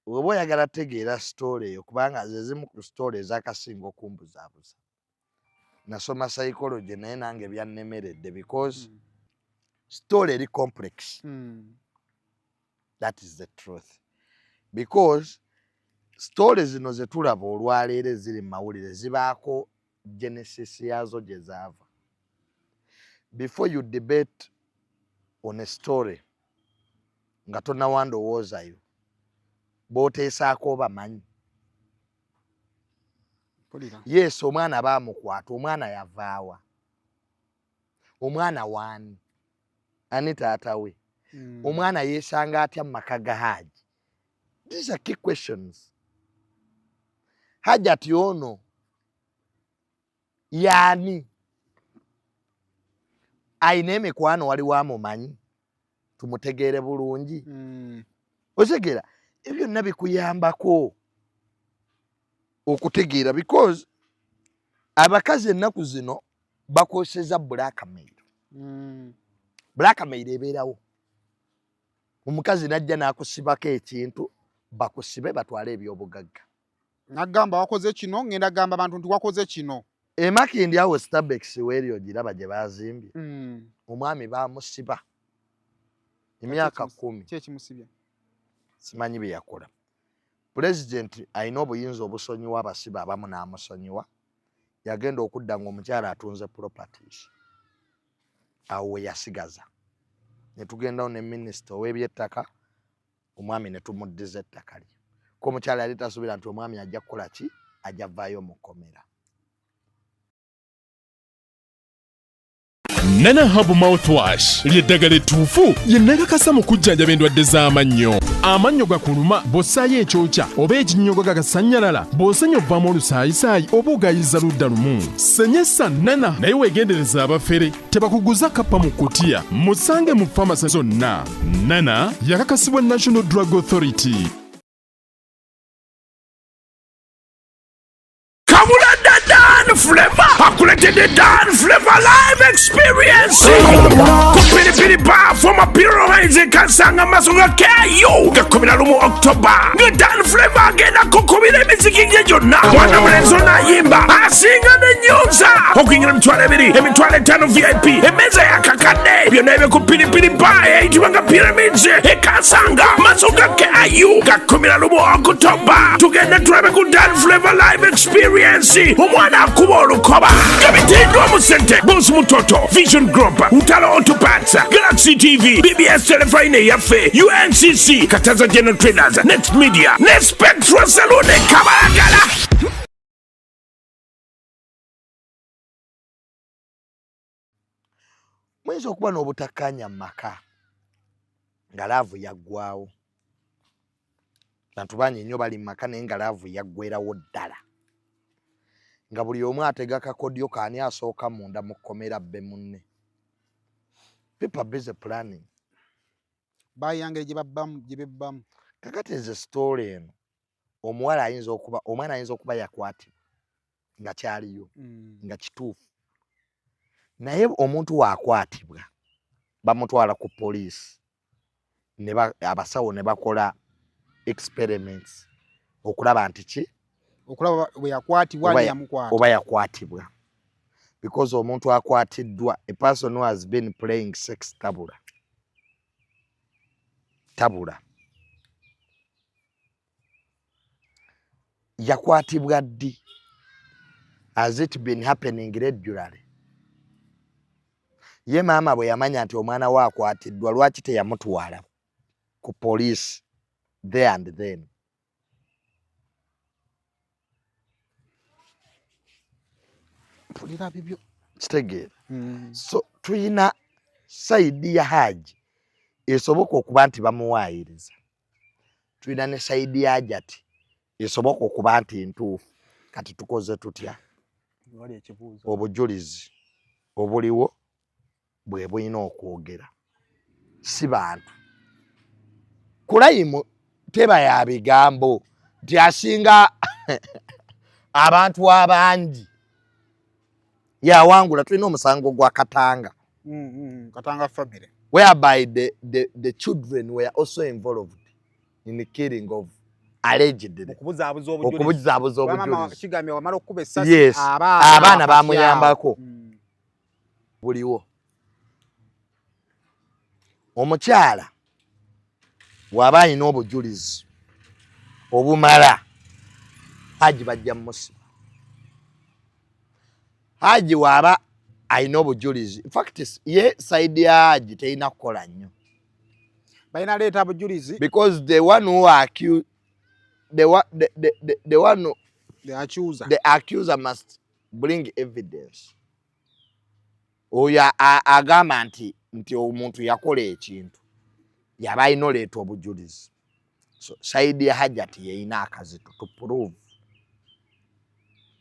Bw'oba oyagala tegeera story eyo kubanga ze zimu ku story ezakasinga okumbuzaabuza. Nasoma psychology naye nange byannemeredde because story eri complex. That is the truth. Because story zino ze tulaba olwaleero eziri mu mawulire zibaako genesis yaazo gye zaava. Before you debate on a story nga tonawa ndowoozayo b'oteesaako obamanyi. Yes, omwana baamukwata, omwana yavaawa, omwana waani, ani taata we, omwana yeesanga atya mu maka ga Haji. These are key questions. Hajati ono yaani ayina emikwano waliwo amumanyi tumutegeere bulungi. Otegeera ebyo byonna bikuyambako okutegeera because abakazi ennaku zino bakozesa blackmail. Blackmail ebeerawo omukazi najja n'akusibako ekintu bakusibe batwale ebyobugagga.
Nagamba wakoze kino, ngenda gamba abantu nti wakoze kino.
Emakindi awo Starbucks weeri ogiraba gye bazimbye. Omwami baamusiba emyaka 10.
Ki ekimusibye?
Simanyi bye yakola. Pulezidenti alina obuyinza obusonyiwa abasibe abamu n'amusonyiwa. Yagenda okudda ng'omukyala atunze properties. Awo we yasigaza. Ne tugendawo ne minisita ow'ebyettaka, omwami ne tumuddiza ettaka lye. Ko omukyala yali tasuubira nti omwami ajja kukola ki? Ajja vaayo mu kkomera.
Nana Herbal Mouthwash ly'eddagala ettuufu lye nakakasa mu kujjanjaba endwadde z'amannyo. Amannyo gakuluma bw'ossaayo ekyokya oba ekinnyogo gagasannyalala, bw'osenya ovaamu olusaayisaayi oba ogayiza ludda lumu. Senyesa Nana naye weegendereza abafere tebakuguza kappa mu kutiya. Musange mu famasi zonna. Nana yakakasibwa National Drug Authority.
Kabulanda Dan Flavor akuletedde Dan Flavor Live Experience ku Piripiri Bar former Pyramids e Kansanga maaso ga KU ga 11 October nga Dan Flavor agenda kukubira emiziki gye gyonna. Mwana mulenzi ono ayimba asinga n'ennyonza okuyingira 20,000 50,000 VIP emmeeza yakakadde byonna ebyo ku Piripiri Bar eyitibwa nga Pyramids e Kansanga maaso ga KU ga 11 October. Tugende tulabe ku Dan Flavor Live Experience omwana akuba olukoba nga bitiddwa mu ssente Boss Mutoto, Vision Group, Ntalo Auto Parts, Galaxy TV, BBS Telefine eyaffe, UNCC, Kataza General Traders, Net Media ne Spectral Saloon e Kabalagala.
Muyinza okuba n'obutakkaanya mu maka nga love yaggwawo. Bantu bangi nnyo bali mu maka naye nga love yaggwerawo ddala. Nga buli omu atega kakodyo kaani asooka munda mu kkomera bbe munne. People are busy planning.
Bayangere gye babbamu gye bebbamu.
Kakati nze story eno omuwala ayinza okuba omwana ayinza okuba yakwatibwa nga kyaliyo nga kituufu. Naye omuntu waakwatibwa bamutwala ku poliisi, abasawo ne bakola experiments okulaba nti ki
okulaba bwe yakwatibwa
Oba
ani yamukwata.
Oba yakwatibwa, because omuntu akwatiddwa, a person who has been playing sex, tabula tabula. Yakwatibwa ddi? Has it been happening regularly? Ye maama bwe yamanya nti omwana we akwatiddwa, lwaki teyamutwala ku poliisi there and then?
Mpulira bibyo.
Kitegeera? So tuyina side ya Haji esoboka okuba nti bamuwaayiriza, tulina ne side ya Hajati esoboka okuba nti ntuufu. Kati tukoze tutya?
Wali ekibuuzo.
Obujulizi obuliwo bwe bulina okwogera, si bantu. Kulayimu teba ya bigambo nti asinga abantu abangi yawangula. Tulina omusango gwa Katanga.
Katanga family.
Whereby the children were also involved in the killing of allegedly.
Okubuzaabuza obujulizi.
Okubuzaabuza
Kuba maama
obujulizi.
Kigambye wamala okukuba essasi, abaana
abaana
bakati
bamuyambako.
awo.
Buliwo omukyala bw'aba alina obujulizi obumala, Haji bajja mumusiba. Haji bw'aba alina obujulizi, in fact ye side ya Haji terina kukola nnyo.
Balina leeta bujulizi.
Because the one who accuse the, one, the one who,
The accuser.
The accuser must bring evidence. Oyo agamba nti omuntu yakola ekintu yaba alina oleeta obujulizi. So side ya Hajati yeyina akazito to prove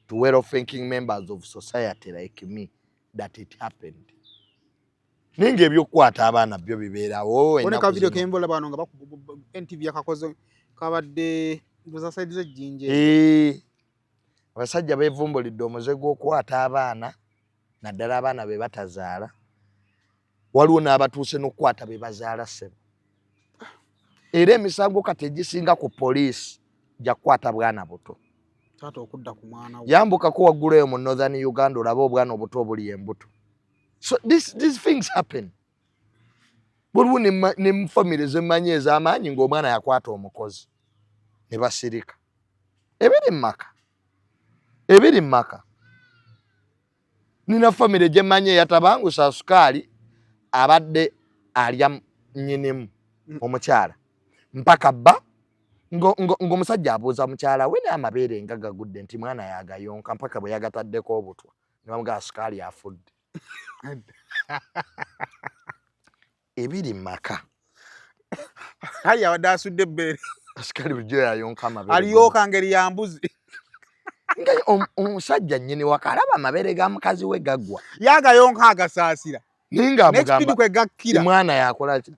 to well thinking members of society like me that it happened. Naye nga ebyokukwata abaana byo bibeerawo
One
ennaku
ka video
zino.
Kembola bano nga NTV yakakoze, kabadde za side z'ejjinja.
Abasajja beevumbulidde omuze gw'okukwata abaana, naddala abaana be batazaala. Waliwo n'abatuuse n'okukwata be bazaala, ssebo. Era emisango kati egisinga ku poliisi gya kukwata bwana buto.
Taata okudda ku mwana we.
Yambukako waggulu eyo mu Northern Uganda olabe obwana obuto obuli embuto. So these things happen. Waliwo ne mu famire zemmanyi ez'amaanyi ng'omwana yakwata omukozi ne basirika. Ebiri mu maka, ebiri mu maka. Nina famire gye mmanyi eyatabangusa sukaali, abadde alya nnyinimu omukyala mpaka bba ng'omusajja abuuza mukyala we n'amabeere nga gagudde nti mwana yagayonka, mpaka bwe yagataddeko obutwa ne bamugamba sukaali afudde. Ebiri mu maka.
Ali abadde asudde ebbeere.
Sukaali bulijjo yayonka amabeere.
Aliyooka ngeri ya mbuzi.
Nga omusajja nnyini waka alaba amabeere ga mukazi we gaggwa.
Yagayonka agasaasira.
Naye nga
Next
amugamba
kwe gakkira.
Mwana yakola ki?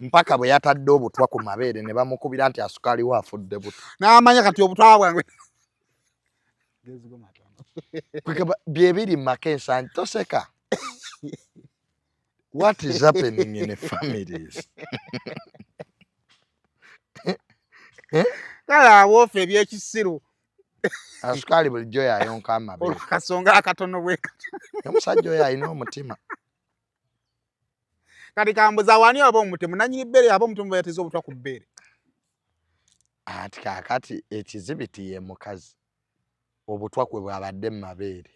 Mpaka bwe yatadde obutwa ku mabeere ne bamukubira nti asukaali we afudde butwa.
N'amanya kati obutwa bwange.
Kwegamba byebiri mu maka ensangi toseka. What is happening in the families?
Kale aboofa ebyekisiru.
Asukaali bulijjo yayonka amabeere.
Olwakasonga akatono bwe kati.
Omusajja oyo alina omutima.
Kati kambuza wani aba omutemu, nannyini bbeere aba omutemu bwe yateze obutwa ku bbeere.
Ati kaakati ekizibiti ye mukazi, obutwa kwe bwabadde mu mabeere.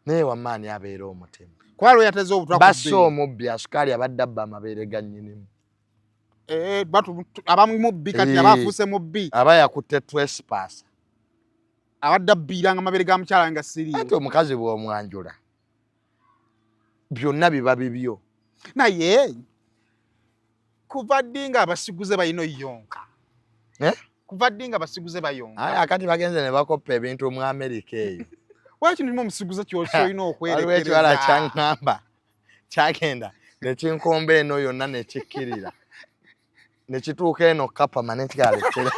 Naye wamma ani abeera omutemu?
Kuba lwe yateze obutwa ku
Basse
bbeere.
omubbi, asukaali abadde abba amabeere ga nnyinimu.
Aba mubbi kati, aba afuuse mubbi.
Aba yakutte trespass.
Abadde abbiiranga amabeere ga mukyala nga siriiwo.
Ate omukazi bw'omwanjula byonna biba bibyo.
Naye kuva ddi nga abasiguze balina oyonka?
Eh?
Kuva ddi nga abasiguze bayonka?
Aye akati bagenze ne bakoppa ebintu mu Amerika eyo.
Lwaki nirimu omusiguze kyolina
Waliwo
okwerekereza?
ekiwala kyaŋŋamba kyagenda ne kinkomba eno yonna ne kikkirira ne kituuka eno kapama ne kikalekera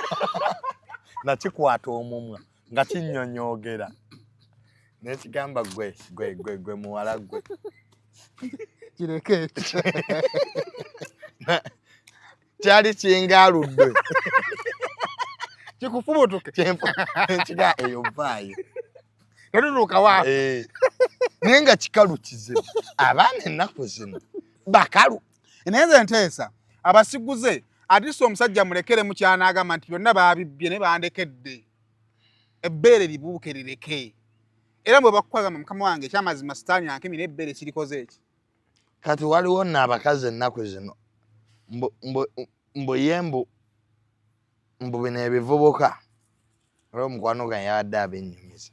nakikwata omumwa nga kinnyonyoogera. Nekigamba gwe gwe gwe gwe muwala gwe.
Kireke ekyo.
Kyali kingaludde.
Kikufubutuke.
Kiga eyo vaayo.
Tetutuuka wa.
Eh. Naye nga kikalu kizibu. Abaana ennaku zino bakalu.
Naye nze nteesa abasiguze atise omusajja mulekere mukyanaagamba nti byonna baabibbye naye bandekedde ebbeere libuuke lireke era bwe bakukwagamba mukama wange ekyamazima sitaani ankemi n'ebbeere kirikoze eki.
Kati waliwo nno abakazi ennaku zino mbu ye mbu mbu bino ebivubuka olwo omukwano gwange yabadde abennyumiza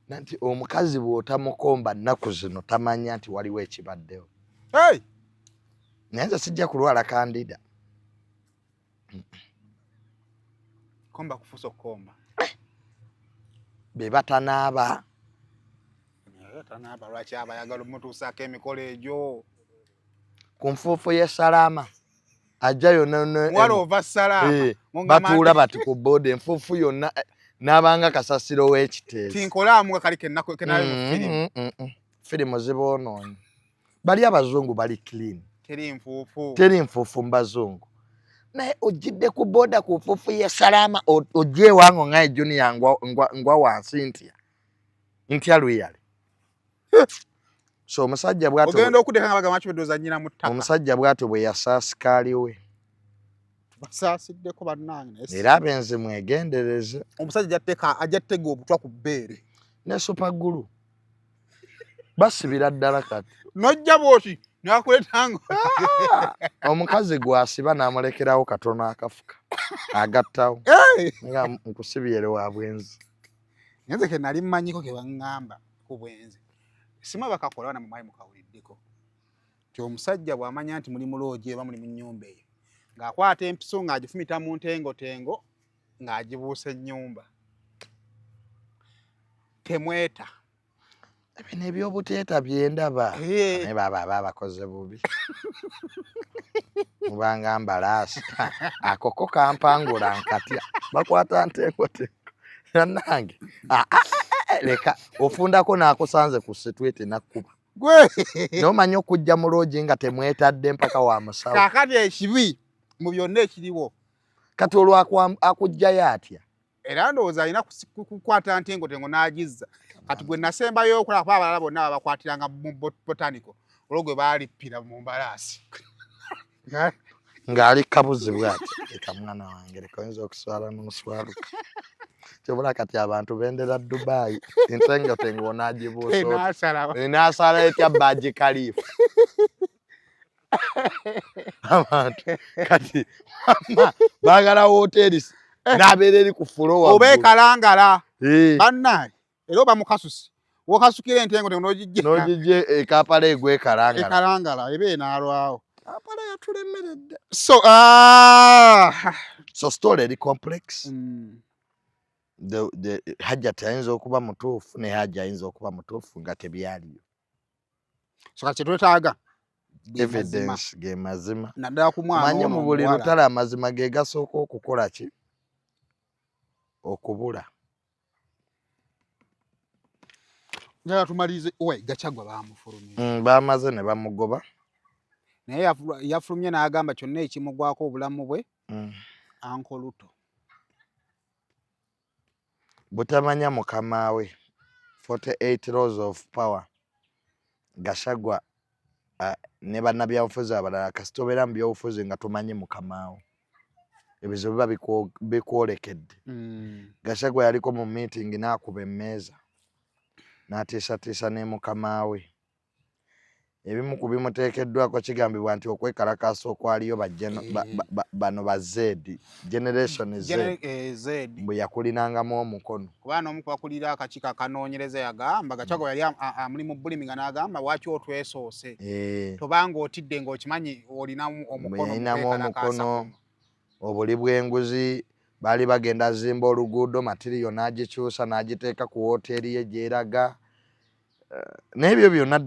nanti omukazi bw'otamukomba nnaku zino tamanya nti waliwo ekibaddewo. Naye nze sijja kulwala kandida.
Komba kufusa okukomba.
Be batanaaba.
Tanaaba lwaki aba ayagala omutuusaako emikolo egyo?
Ku nfuufu y'e Salaama. Ajja yonna
muwala ova Salaama.
Eh, batuula bati ku booda enfuufu yonna eh, n'abanga kasasiro w'ekiteezi.
Tinkolaamu nga kali kennaku kenayo mu firimu.
Firimu ziboonoonye. Bali abazungu bali clean.
Teri nfuufu.
Teri nfuufu mu bazungu. Naye ojjidde ku booda ku nfuufu y'e Salaama ojja ewange nga Junior ngwa wansi ntya. Ntya luyale. So omusajja bw'atyo
ogenda okudeka nga bagamba kibeddoza nnyina mu ttaka.
Omusajja bw'atyo bwe yasaasikaali we.
Tubasaasiddeko bannange.
Era abenzi mwegendereze.
Omusajja ajja ttega obutwa ku bbeere.
Ne super glue. Basibira ddala kati.
N'ojja bw'oti n'akuleetanga.
Omukazi gw'asiba n'amulekerawo katono akafuka agattawo. Nga nkusibyere wa bwenzi.
Nze ke nali mmanyiko ke baŋŋamba ku bwenzi. Simu bakakola bana mwali mukawuliddeko. Nti omusajja bw'amanya nti muli mu loogi oba muli mu nnyumba eyo ng'akwata empiso ng'agifumita mu ntengotengo ng'agibuusa ennyumba. Temweta.
Bino ebyobuteeta byendaba. Naye baba aba bakoze bubi. Mubanga mbalaasi. Akoko kampangula nkatya. Bakwata ntengotengo. Nanange. Leka ofundako n'akusanze ku sitwiti n'akkuba.
Gwe.
N'omanya okujja mu loogi nga temwetadde mpaka wa musawo.
Kaakati ekibi mu byonna ekiriwo.
Kati olwo akuggyayo atya?
Era ndowooza alina kukwata ntengotengo n'agizza. Kati gwe nasembayo okulaba kuba abalala bonna babakwatiranga mu botanical olwo gwe baalippira mu mbalaasi.
Ng'ali kabuzi bw'ati. Leka mwana wange leka oyinza okuswala n'oswaluka. Kyobula kati abantu bendera Dubai entengotengo onaagibuusa enaasala etya Burj Khalifa. Abantu kati baagala woteeri n'abeera eri ku fulo
oba ekalangala bannange era oba mukasusi wokasukira entengotengo n'ogijja
n'ogijja ekampala egwa ekalangala
ekalangala eba enaalwawo.
Kampala yatulemeredde.
So
so story eri complex. The Hajjat ayinza okuba mutuufu ne Hajji ayinza okuba mutuufu nga tebyaliyo.
So kati kyetwetaaga
evidence ge mazima.
Naddala ku mwana
Manye mu buli lutalo amazima ge gasooka okukola ki? Okubula.
Njagala tumalirize owe Gachagua baamufulumya.
Baamaze ne bamugoba.
Naye yafulumye n'agamba kyonna ekimugwako obulamu bwe Uncle Ruto.
Butamanya mukama we 48 laws of power. Gachagua ne bannabyabufuzi abalala kasita obeera mu byobufuzi nga tomanyi mukama wo. Ebizibu biba bikwolekedde. Gachagua yaliko mu meeting n'akuba emmeeza n'atiisatiisa ne mukama we. Ebimu ku bimuteekeddwako kigambibwa nti okwekalakaasa okwaliyo bano ba Z, Generation Z, mbu yakulinangamu omukono.
Kuba n'omu ku bakulira akakiiko akanoonyereza yagamba Gachagua yali amuli mu bulimi nga n'agamba lwaki otwesoose. Tobanga otidde ng'okimanyi olinamu omukono.
Yalinamu omukono, obuli bw'enguzi, baali bagenda zimba oluguudo, matiriyo n'agikyusa n'agiteeka ku wooteeri ye gy'eraga. N'ebyo byonna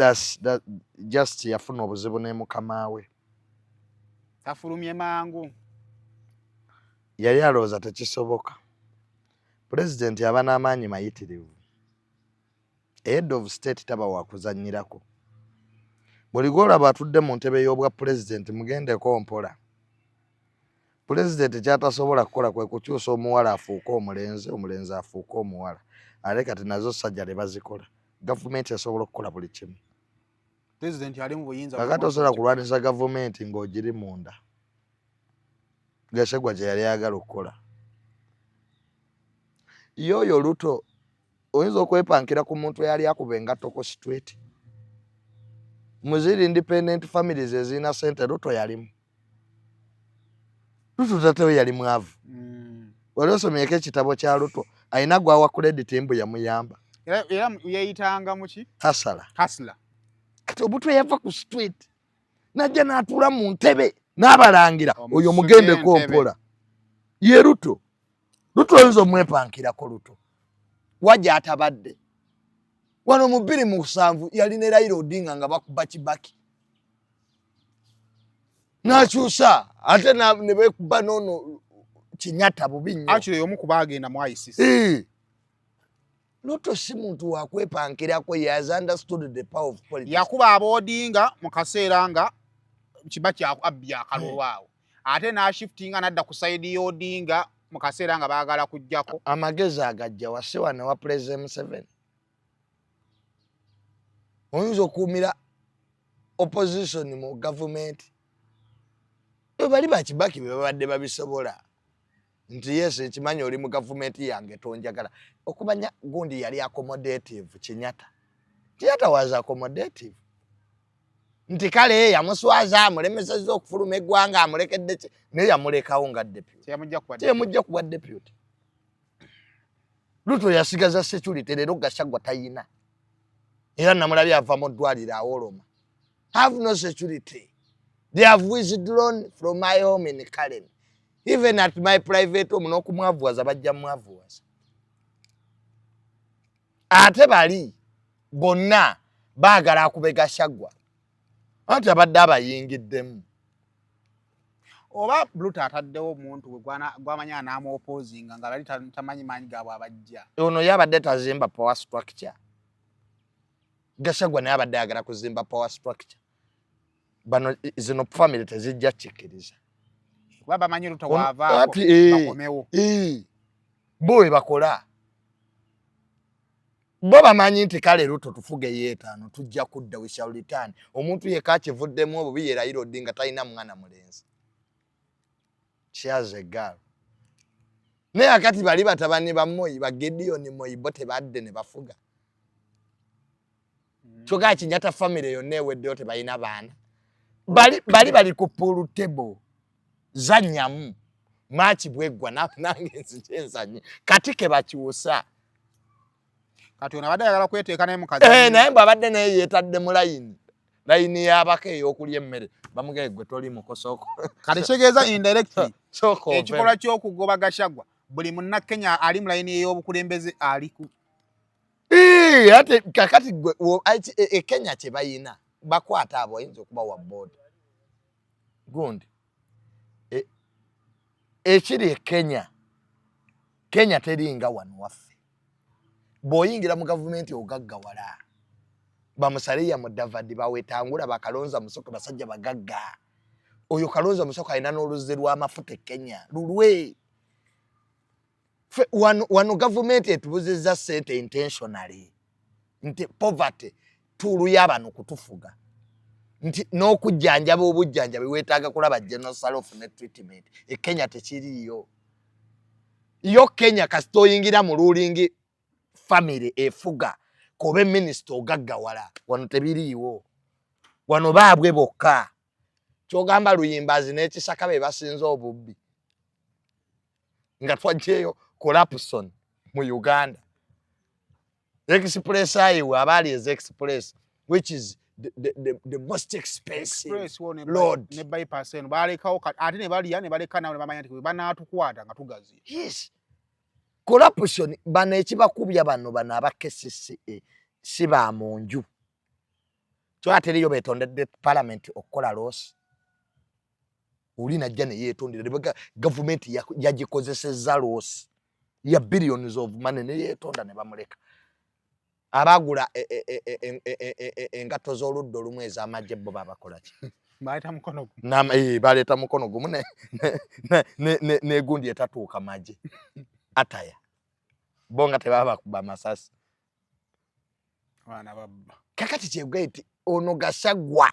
just yafuna obuzibu ne mukama we.
Tafulumye mangu.
Yali alowooza tekisoboka. Pulezidenti aba n'amaanyi mayitirivu. Head of state taba wakuzanyirako. Buli gwolaba atudde mu ntebe y'obwa pulezidenti, mugendeko mpola. Pulezidenti kyatasobola kukola kwe kukyusa omuwala afuuke omulenzi, omulenzi afuuke omuwala. Ate kati nazo sajja bazikola. Gavumenti esobola okukola buli kimu.
President ali mu buyinza.
Kakati osobola kulwanisa gavumenti ng'ogiri munda. Gachagua kye yali ayagala okukola. Ye oyo Ruto oyinza okwepankira ku muntu eyali akuba engatto ku street. Muziri independent families ezirina ssente, Ruto yalimu. Ruto tatewe yali mwavu. Wali osomyeko ekitabo kya Ruto, alina gwawa credit mbu yamuyamba.
Era yeyitanga muki?
Hustler.
Hustler.
Kati obutwe yava ku street najja n'atuula mu ntebe n'abalangira oyo mugendeko mpola. Ye Ruto. Ruto oyinza omwepankirako Ruto. Wajja atabadde. Wano mu 2007 yali ne Raila Odinga nga bakuba Kibaki. N'akyusa ate ne beekuba n'ono Kenyatta bubi nnyo.
Actually omu ku baagenda mu ICC.
Ruto si muntu wa kwepankirako, he has understood the power of politics.
Yakuba ab'Odinga mu kaseera nga Kibaki abbye akalulu awo. Ate n'ashiftinga n'adda ku side y'Odinga mu kaseera nga baagala kuggyako.
Amagezi agajja wasi wano wa President Museveni. Oyinza okuumira opposition mu gavumenti. Bali ba Kibaki be babadde babisobola. Nti yes, nkimanyi oli mu gavumenti yange tonjagala. Okumanya gundi yali accommodative, Kenyatta. Kenyatta was accommodative. Nti kale yamuswaza, amulemesezza okufuluma eggwanga, amulekedde ki, naye yamulekawo nga deputy. Teyamujja kuba deputy. Ruto yasigaza security, leero Gachagua tayina. Era namulabye ava mu ddwaliro awoloma. Have no security. They have withdrawn from my home in Karen. Even at my private home, n'okumwavuwaza bajja mwavuwaza. Ate bali bonna baagala akube Gachagua. Anti abadde abayingiddemu.
Oba Ruto ataddewo omuntu we gw'amanyi anaamuopposinga nga bali tamanyi maanyi gaabwe abajja.
Ono ye abadde tazimba power structure. Gachagua naye abadde ayagala kuzimba power structure. Bano zino family tezijja kikkiriza.
Kuba bamanyi Ruto waavaako bakomewo.
Bo we bakola. Bo bamanyi nti kale Ruto tufuge yeetaano tujja kudda, we shall return. Omuntu yekka akivuddemu obubi ye Raila Odinga, talina mwana mulenzi. She has a girl. Naye akati bali batabani ba Moi, ba Gideon Moi, bo tebadde ne bafuga. Kyokka Kenyatta family yonna eweddeyo tebalina baana. Bali bali bali ku pool table. Zannyamu. Maaki bweggwa nange nzije nzanye. Kati ke bakyusa.
Kati ono abadde ayagala kweteeka naye mukazi.
Naye mbw abadde naye yeetadde mu layini. Layini y'abako ey'okulya emmere. Bamugaye gwe toli muko soko.
Kati kitegeeza indirectly ekikolwa ky'okugoba Gachagua buli munnakenya ali mu layini ey'obukulembeze ali ku
Ate kakati gwe e Kenya kye bayina bakwata abo oyinza okuba wa boda. Gundi. Ekiri e Kenya. Kenya teringa wano waffe. Bw'oyingira mu gavumenti ogaggawala. Bamusalia Mudavadi, bawetangula, bakalonza Musyoka, basajja bagagga. Oyo Kalonzo Musyoka alina n'oluzzi lw'amafuta e Kenya lulwe. Wano gavumenti etubuzizza ssente intentionally nti poverty tuulu y'abano kutufuga, nti n'okujjanjaba obujjanjabi weetaaga kulaba general salof ne treatment. E Kenya tekiriiyo. Yo Kenya kasita oyingira mu ruling family efuga kobe minisita ogaggawala. Wano tebiriiwo, wano baabwe bokka. Kyogamba Luyimbazi n'Ekisaka be basinze obubbi nga twajjeeyo corruption mu Uganda. Express highway abaali ez express, which is the most expensive road.
Ne bypass eno balekawo, ate ne balya ne baleka nabo ne bamanya nti bwe banaatukwata nga tugazi.
Yes, corruption. Bano ekibakubya bano aba KCCA si ba mu nju, kyo ate eriyo betondedde parliament okukola loss. Oli najja ne yeetondera gavumenti yagikozesezza loss ya billions of money ne yeetonda ne bamuleka. Abagula engatto z'oludda olumu ez'amagye bo babakola ki?
Baleeta mukono gumu.
Baleeta mukono gumu n'egundi etatuuka magye ataya bo nga tebabakuba masasi.
Abaana babba.
Kakati kyegwe nti ono Gachagua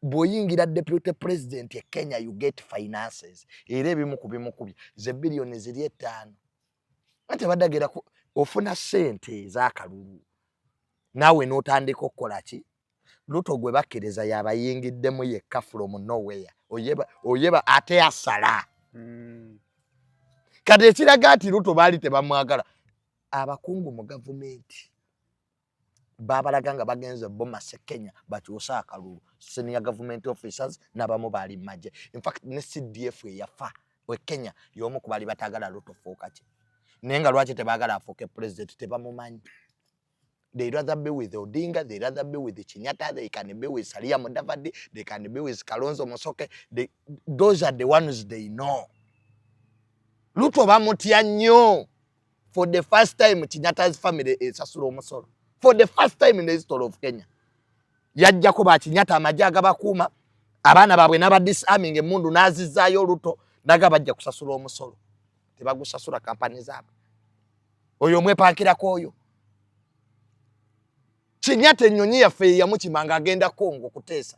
bw'oyingira deputy president e Kenya, you get finances, era ebimu ku bimukubya ze biliyoni ziri 5 anti abadde agenda ofuna ssente ez'akalulu naawe n'otandika okukola ki. Ruto gwe bakkiriza yabayingiddemu yekka from nowhere, oyeba, oyeba ate asala. Kati ekiraga nti Ruto baali tebamwagala, abakungu mu gavumenti babalaga nga bagenze Bomas Kenya bakyuse akalulu. Senior government officers n'abamu baali magye, infact ne CDF eyafa we Kenya y'omu ku baali batagala Ruto fuuka ki. Naye nga lwaki tebaagala afuuke president? Tebamumanyi. They rather be with Odinga, they rather be with Kenyatta, they can be with Salia Mudavadi, they can be with Kalonzo Musyoka. Those are the ones they know. Ruto bamutya nnyo. For the first time Kenyatta's family esasula omusolo. For the first time in the history of Kenya. Yajjako ba Kenyatta amagye agabakuuma, abaana baabwe n'aba disarming emmundu n'azizaayo Ruto, naga bajja kusasula omusolo. Tebagusasula kampani zaabwe. Oyo omwepankirako oyo. Kenyatta ennyonyi yaffe yamukima ng'agenda Congo kuteesa.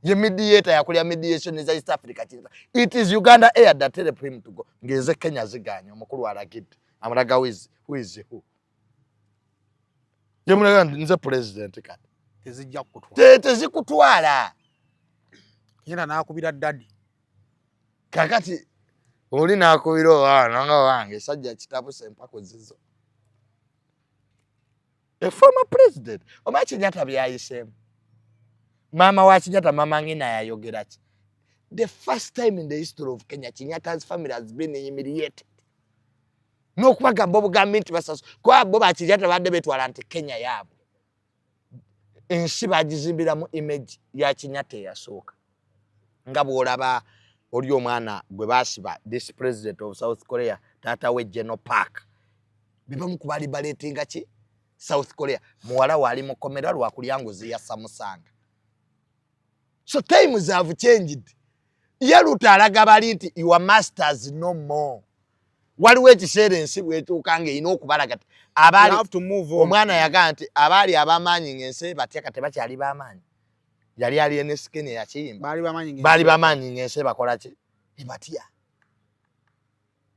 Ye mediator yakulya mediation za East Africa. It is Uganda Air that helped him to go. Ngeze Kenya ziganya omukulu alagidde. Amulaga who is who is who. Yemulaga nze president kati.
Tezijja kukutwala.
Tezikutwala.
Kenyatta n'akubira daddy.
Kakati oli n'akubira owaana nga wange sajja kitabuse empako zizo. A former president. Omanyi Kenyatta byayiseemu. Maama wa Kenyatta, Mama Ngina, yayogera ki? The first time in the history of Kenya, Kenyatta's family has been humiliated. N'okubagamba obugambi nti basasu. Kuba bo ba Kenyatta badde betwala nti Kenya yaabwe. Ensi bagizimbiramu image ya Kenyatta eyasooka. Nga bw'olaba oli omwana gwe baasiba, this president of South Korea, taata we General Park. Bibamu ku baali baleetinga ki? South Korea. Muwala waali mukomera lwakulya nguzi ya Samusanga. So times have changed. Ye Ruto alaga bali nti your masters no more. Waliwo ekiseera ensi bwetuuka ng'erina okubalaga ti abaali omwana yagamba nti abaali ab'amaanyi ng'ensi batya kati tebakyali b'amaanyi. Yali ali Alien Skin yakiyimba. Baali b'amaanyi ng'ensi bakola ki? Ebatya.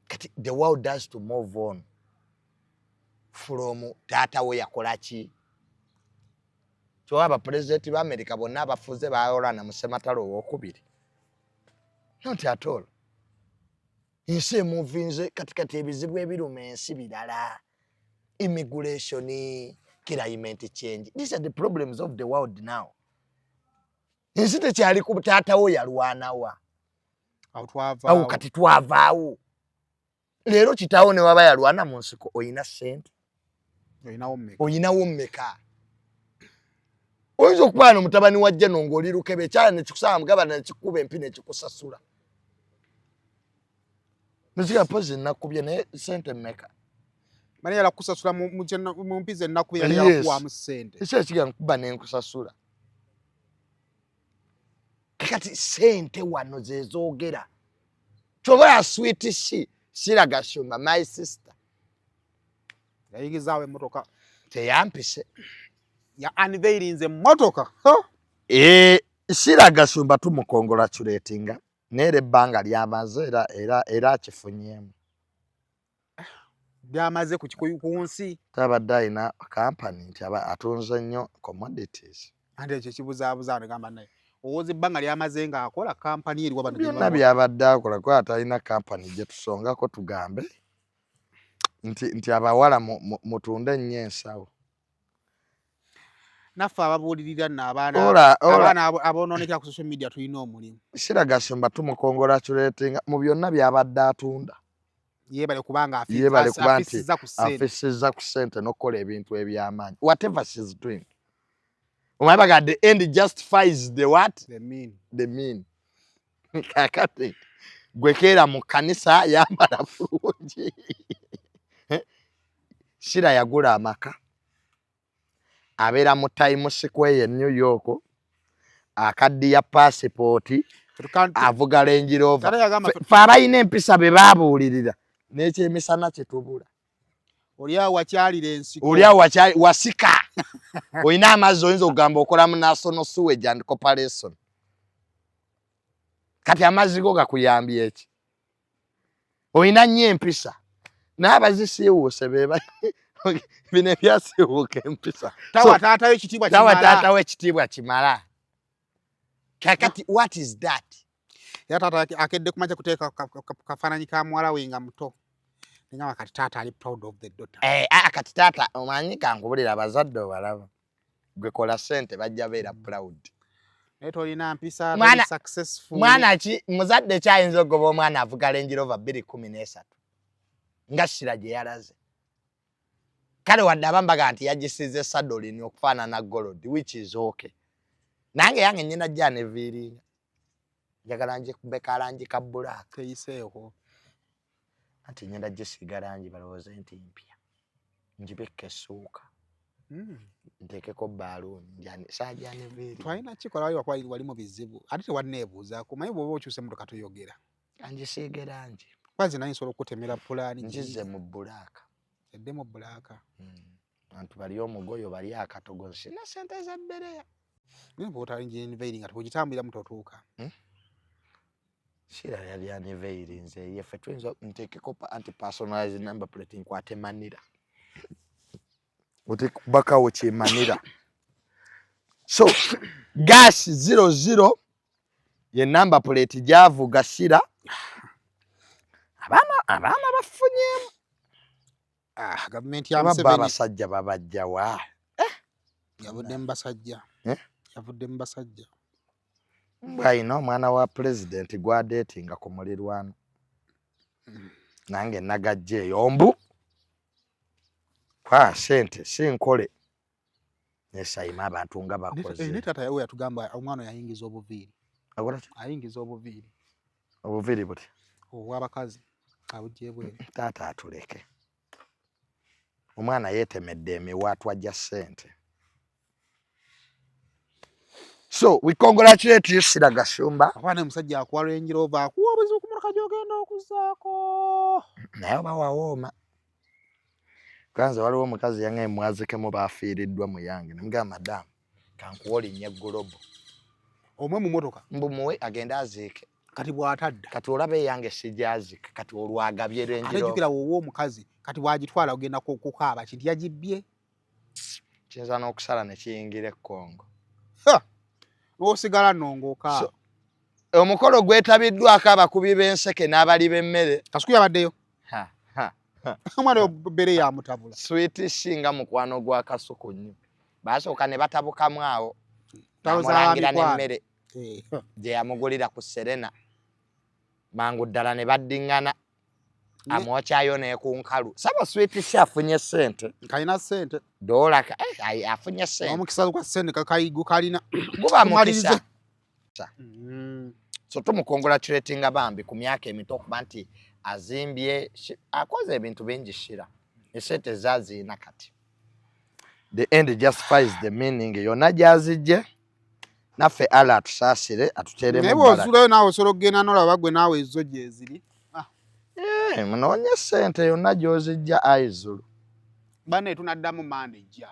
Kati the world has to move on from taata we yakola ki. Kyoba abapulezidenti ba Amerika bonna abafuze balwana mu ssematalo owokubiri. Not at all. Ensi emuvinze kati kati ebizibu ebiruma ensi birala. Immigration, climate change. These are the problems of the world now. Ensi tekyali ku taata wo yalwanawa. Awo kati twavaawo. Leero kitaawo ne waba yalwana mu nsiko oyina ssente. Oyinawo mmeka? Oyinza okuba no mutabani wa Jeno ng'oli lukebe ekyala ne kikusanga mugabana ne kikuba empi ne kikusasula. Nekiga pozi nakubye naye ssente mmeka?
Mani yala kusasula mu mpi ze nakubye yali yakuwamu ssente.
Ekyo ekiga nkuba ne nkusasula. Kakati ssente wano ze zoogera. Kyoba ya sweet she Sheila Gashumba, my sister.
Yayigizaawo emmotoka.
Teyampise.
Ya unveilinze emmotoka.
Sheila Gashumba tumukongratulatinga naye ebbanga lyamaze era era era akifunyeemu.
Byamaze ku nsi.
Tabadde alina kampani nti atunze nnyo commodities.
Anti ekyo kibuzaabuza gamba naye. Owoza ebbanga lyamaze ng'akola kampani eriwa bano.
Byonna byabadde akola kuba atalina kampani gye tusongako tugambe nti abawala mutunde nnyo ensawo.
Naffe ababuulirira nno abaana abonoonekera ku social media tulina omulimu.
Sheila Gashumba tumukongratulatinga mu byonna byabadde atunda.
Yeebale kubanga
yeebale kuba nti afisizza ku ssente n'okukola ebintu eby'amaanyi. Whatever she's doing. Omanyi baga the end justifies the what?
The mean.
The mean. Kakati gwe keera mu kkanisa yambala bulungi. Shira yagula amaka, abeera mu Times Square e New York, akaddiya paasipooti, avuga Range Rover. Fe abalina empisa be baabuulirira n'ekyemisana kyetubula.
Oli awo wakyalira ensiko,
oli awo wasika olina amazzi, oyinza okugamba okola mu National Sewage and Corporation. Kati amazzi go gakuyambye eki? Olina nnyo empisa, naye abazisiiwuuse beba bino ebyasiiwuuka empisa.
Tawa taatawo ekitiibwa
kimala, tawa taatawo ekitiibwa kimala. Kakati what is that?
Era taata akedde kumakya kuteeka kafaananyi ka muwala we nga muto, ngamba kati taata ali proud of the daughter.
Eh, ah, kati taata omanyi, kankubulira, abazadde obalaba, gwe kola ssente bajja beera proud.
Naye tolina mpisa, toli successful.
Mwana ki muzadde kyayinza okugoba omwana avuga Range Rover 2013 nga Shira gye yalaze? Kale wadde abambaga nti yagisize sadolini okufaanana gold, which is okay. Nange yange nyina jja neviiringa, njagala njikube kalangi ka black.
Teyiseeko.
Anti ngenda gisiiga langi balowooze nti mpya, njibekka essuuka, nteekeko baaluuni saajaneviiri.
Twalina kikola wali wakuba wali mu bizibu, ate tewanneebuuzaako. Manyi bw'oba okyusa emmotoka toyogera.
Angisiige langi.
Kwanze naye nsobola okukutemera pulaani.
Ngize mu black.
Edde mu black.
Bantu bali omugoyo, bali akatogo, sina sente za bbereya.
Naye bw'otali unveiling nga tebwogitambuliramu totuuka.
Shira yali unveilinze yeffe, tuyinza nteekeko anti personalized number plate, nkwate Manira otekubakawo kyemanira. So gas 00 ye number plate gyavuga Shira. Abaana bafunyemu.
Ah, gavumenti ya
Ababba
Museveni
abasajja babajjawa?
Yavudde mu basajja.
Eh?
Yavudde mu basajja.
Mbw ayina omwana wa pulezidenti gwadeetinga ku mulirwano, nange nagajja eyo mbu kwa sente si nkole nesayima abantu nga bakoze.
Ne taata yawe yatugamba omwana yayingiza obuviiri.
Akola ki?
Ayingiza obuviiri.
Obuviiri buti?
Obw'abakazi abujja ebweru.
Taata atuleke, omwana yeetemedde emiwaatwa gya ssente. So we congratulate you, Shira Gashumba.
Abaana omusajja akuwa Range Rover, akuwa obuzibu ku motoka gy'ogenda okuzaako.
Naye oba wawooma kwanza, waliwo omukazi yangaye mwazikemu bafiiriddwa mu yange, nemugamba, "Madamu, kankuwa olinnya Global."
Omwe mu motoka.
Mbu muwe agende aziike.
Kati bw'atadda?
Kati olaba eyange sijazika, kati olwagabye
Ate
Range Rover.
Jjukira wowa omukazi, kati bw'agitwala ogenda kukaaba kinti yagibbye.
Kiyinza n'okusala ne kiyingira ekkongo.
N'osigala nno ng'okaaba.
So, omukolo gwetabiddwako abakubi b'enseke n'abali b'emmere.
Kasuku yabaddeyo.
Ha, ha.
Omwana oyo bere yamutabula.
Sweet singa mukwano gwa Kasuku nnyo, basooka ne batabukamu awo.
Ntalo za
Namulangira
mikwano.
n'emmere gye yamugulira ku Serena, mangu ddala ne baddiŋŋana, amwokyayo n'eku nkalu. Saba Sweet si afunye ssente.
Kalina ssente.
Dola afunye ssente.
Omukisa gwa ssente kakayigo kalina.
Guba
Tumalirize.
mukisa. So tumucongratulatinga bambi ku myaka emito okuba nti azimbye, akoze ebintu bingi. Shira esente zaziina, kati the end justifies the meaning, yonna gyazijje. Naffe Allah atusaasire,
Naye
atuteeremu baraka.
Bw'ozuulayo naawe osobola okugenda n'olaba gwe naawe ezo gyeziri.
Eh, munoonye sente yonna gy'ozijja aizulu.
Banne, tunaddamu mande ejja.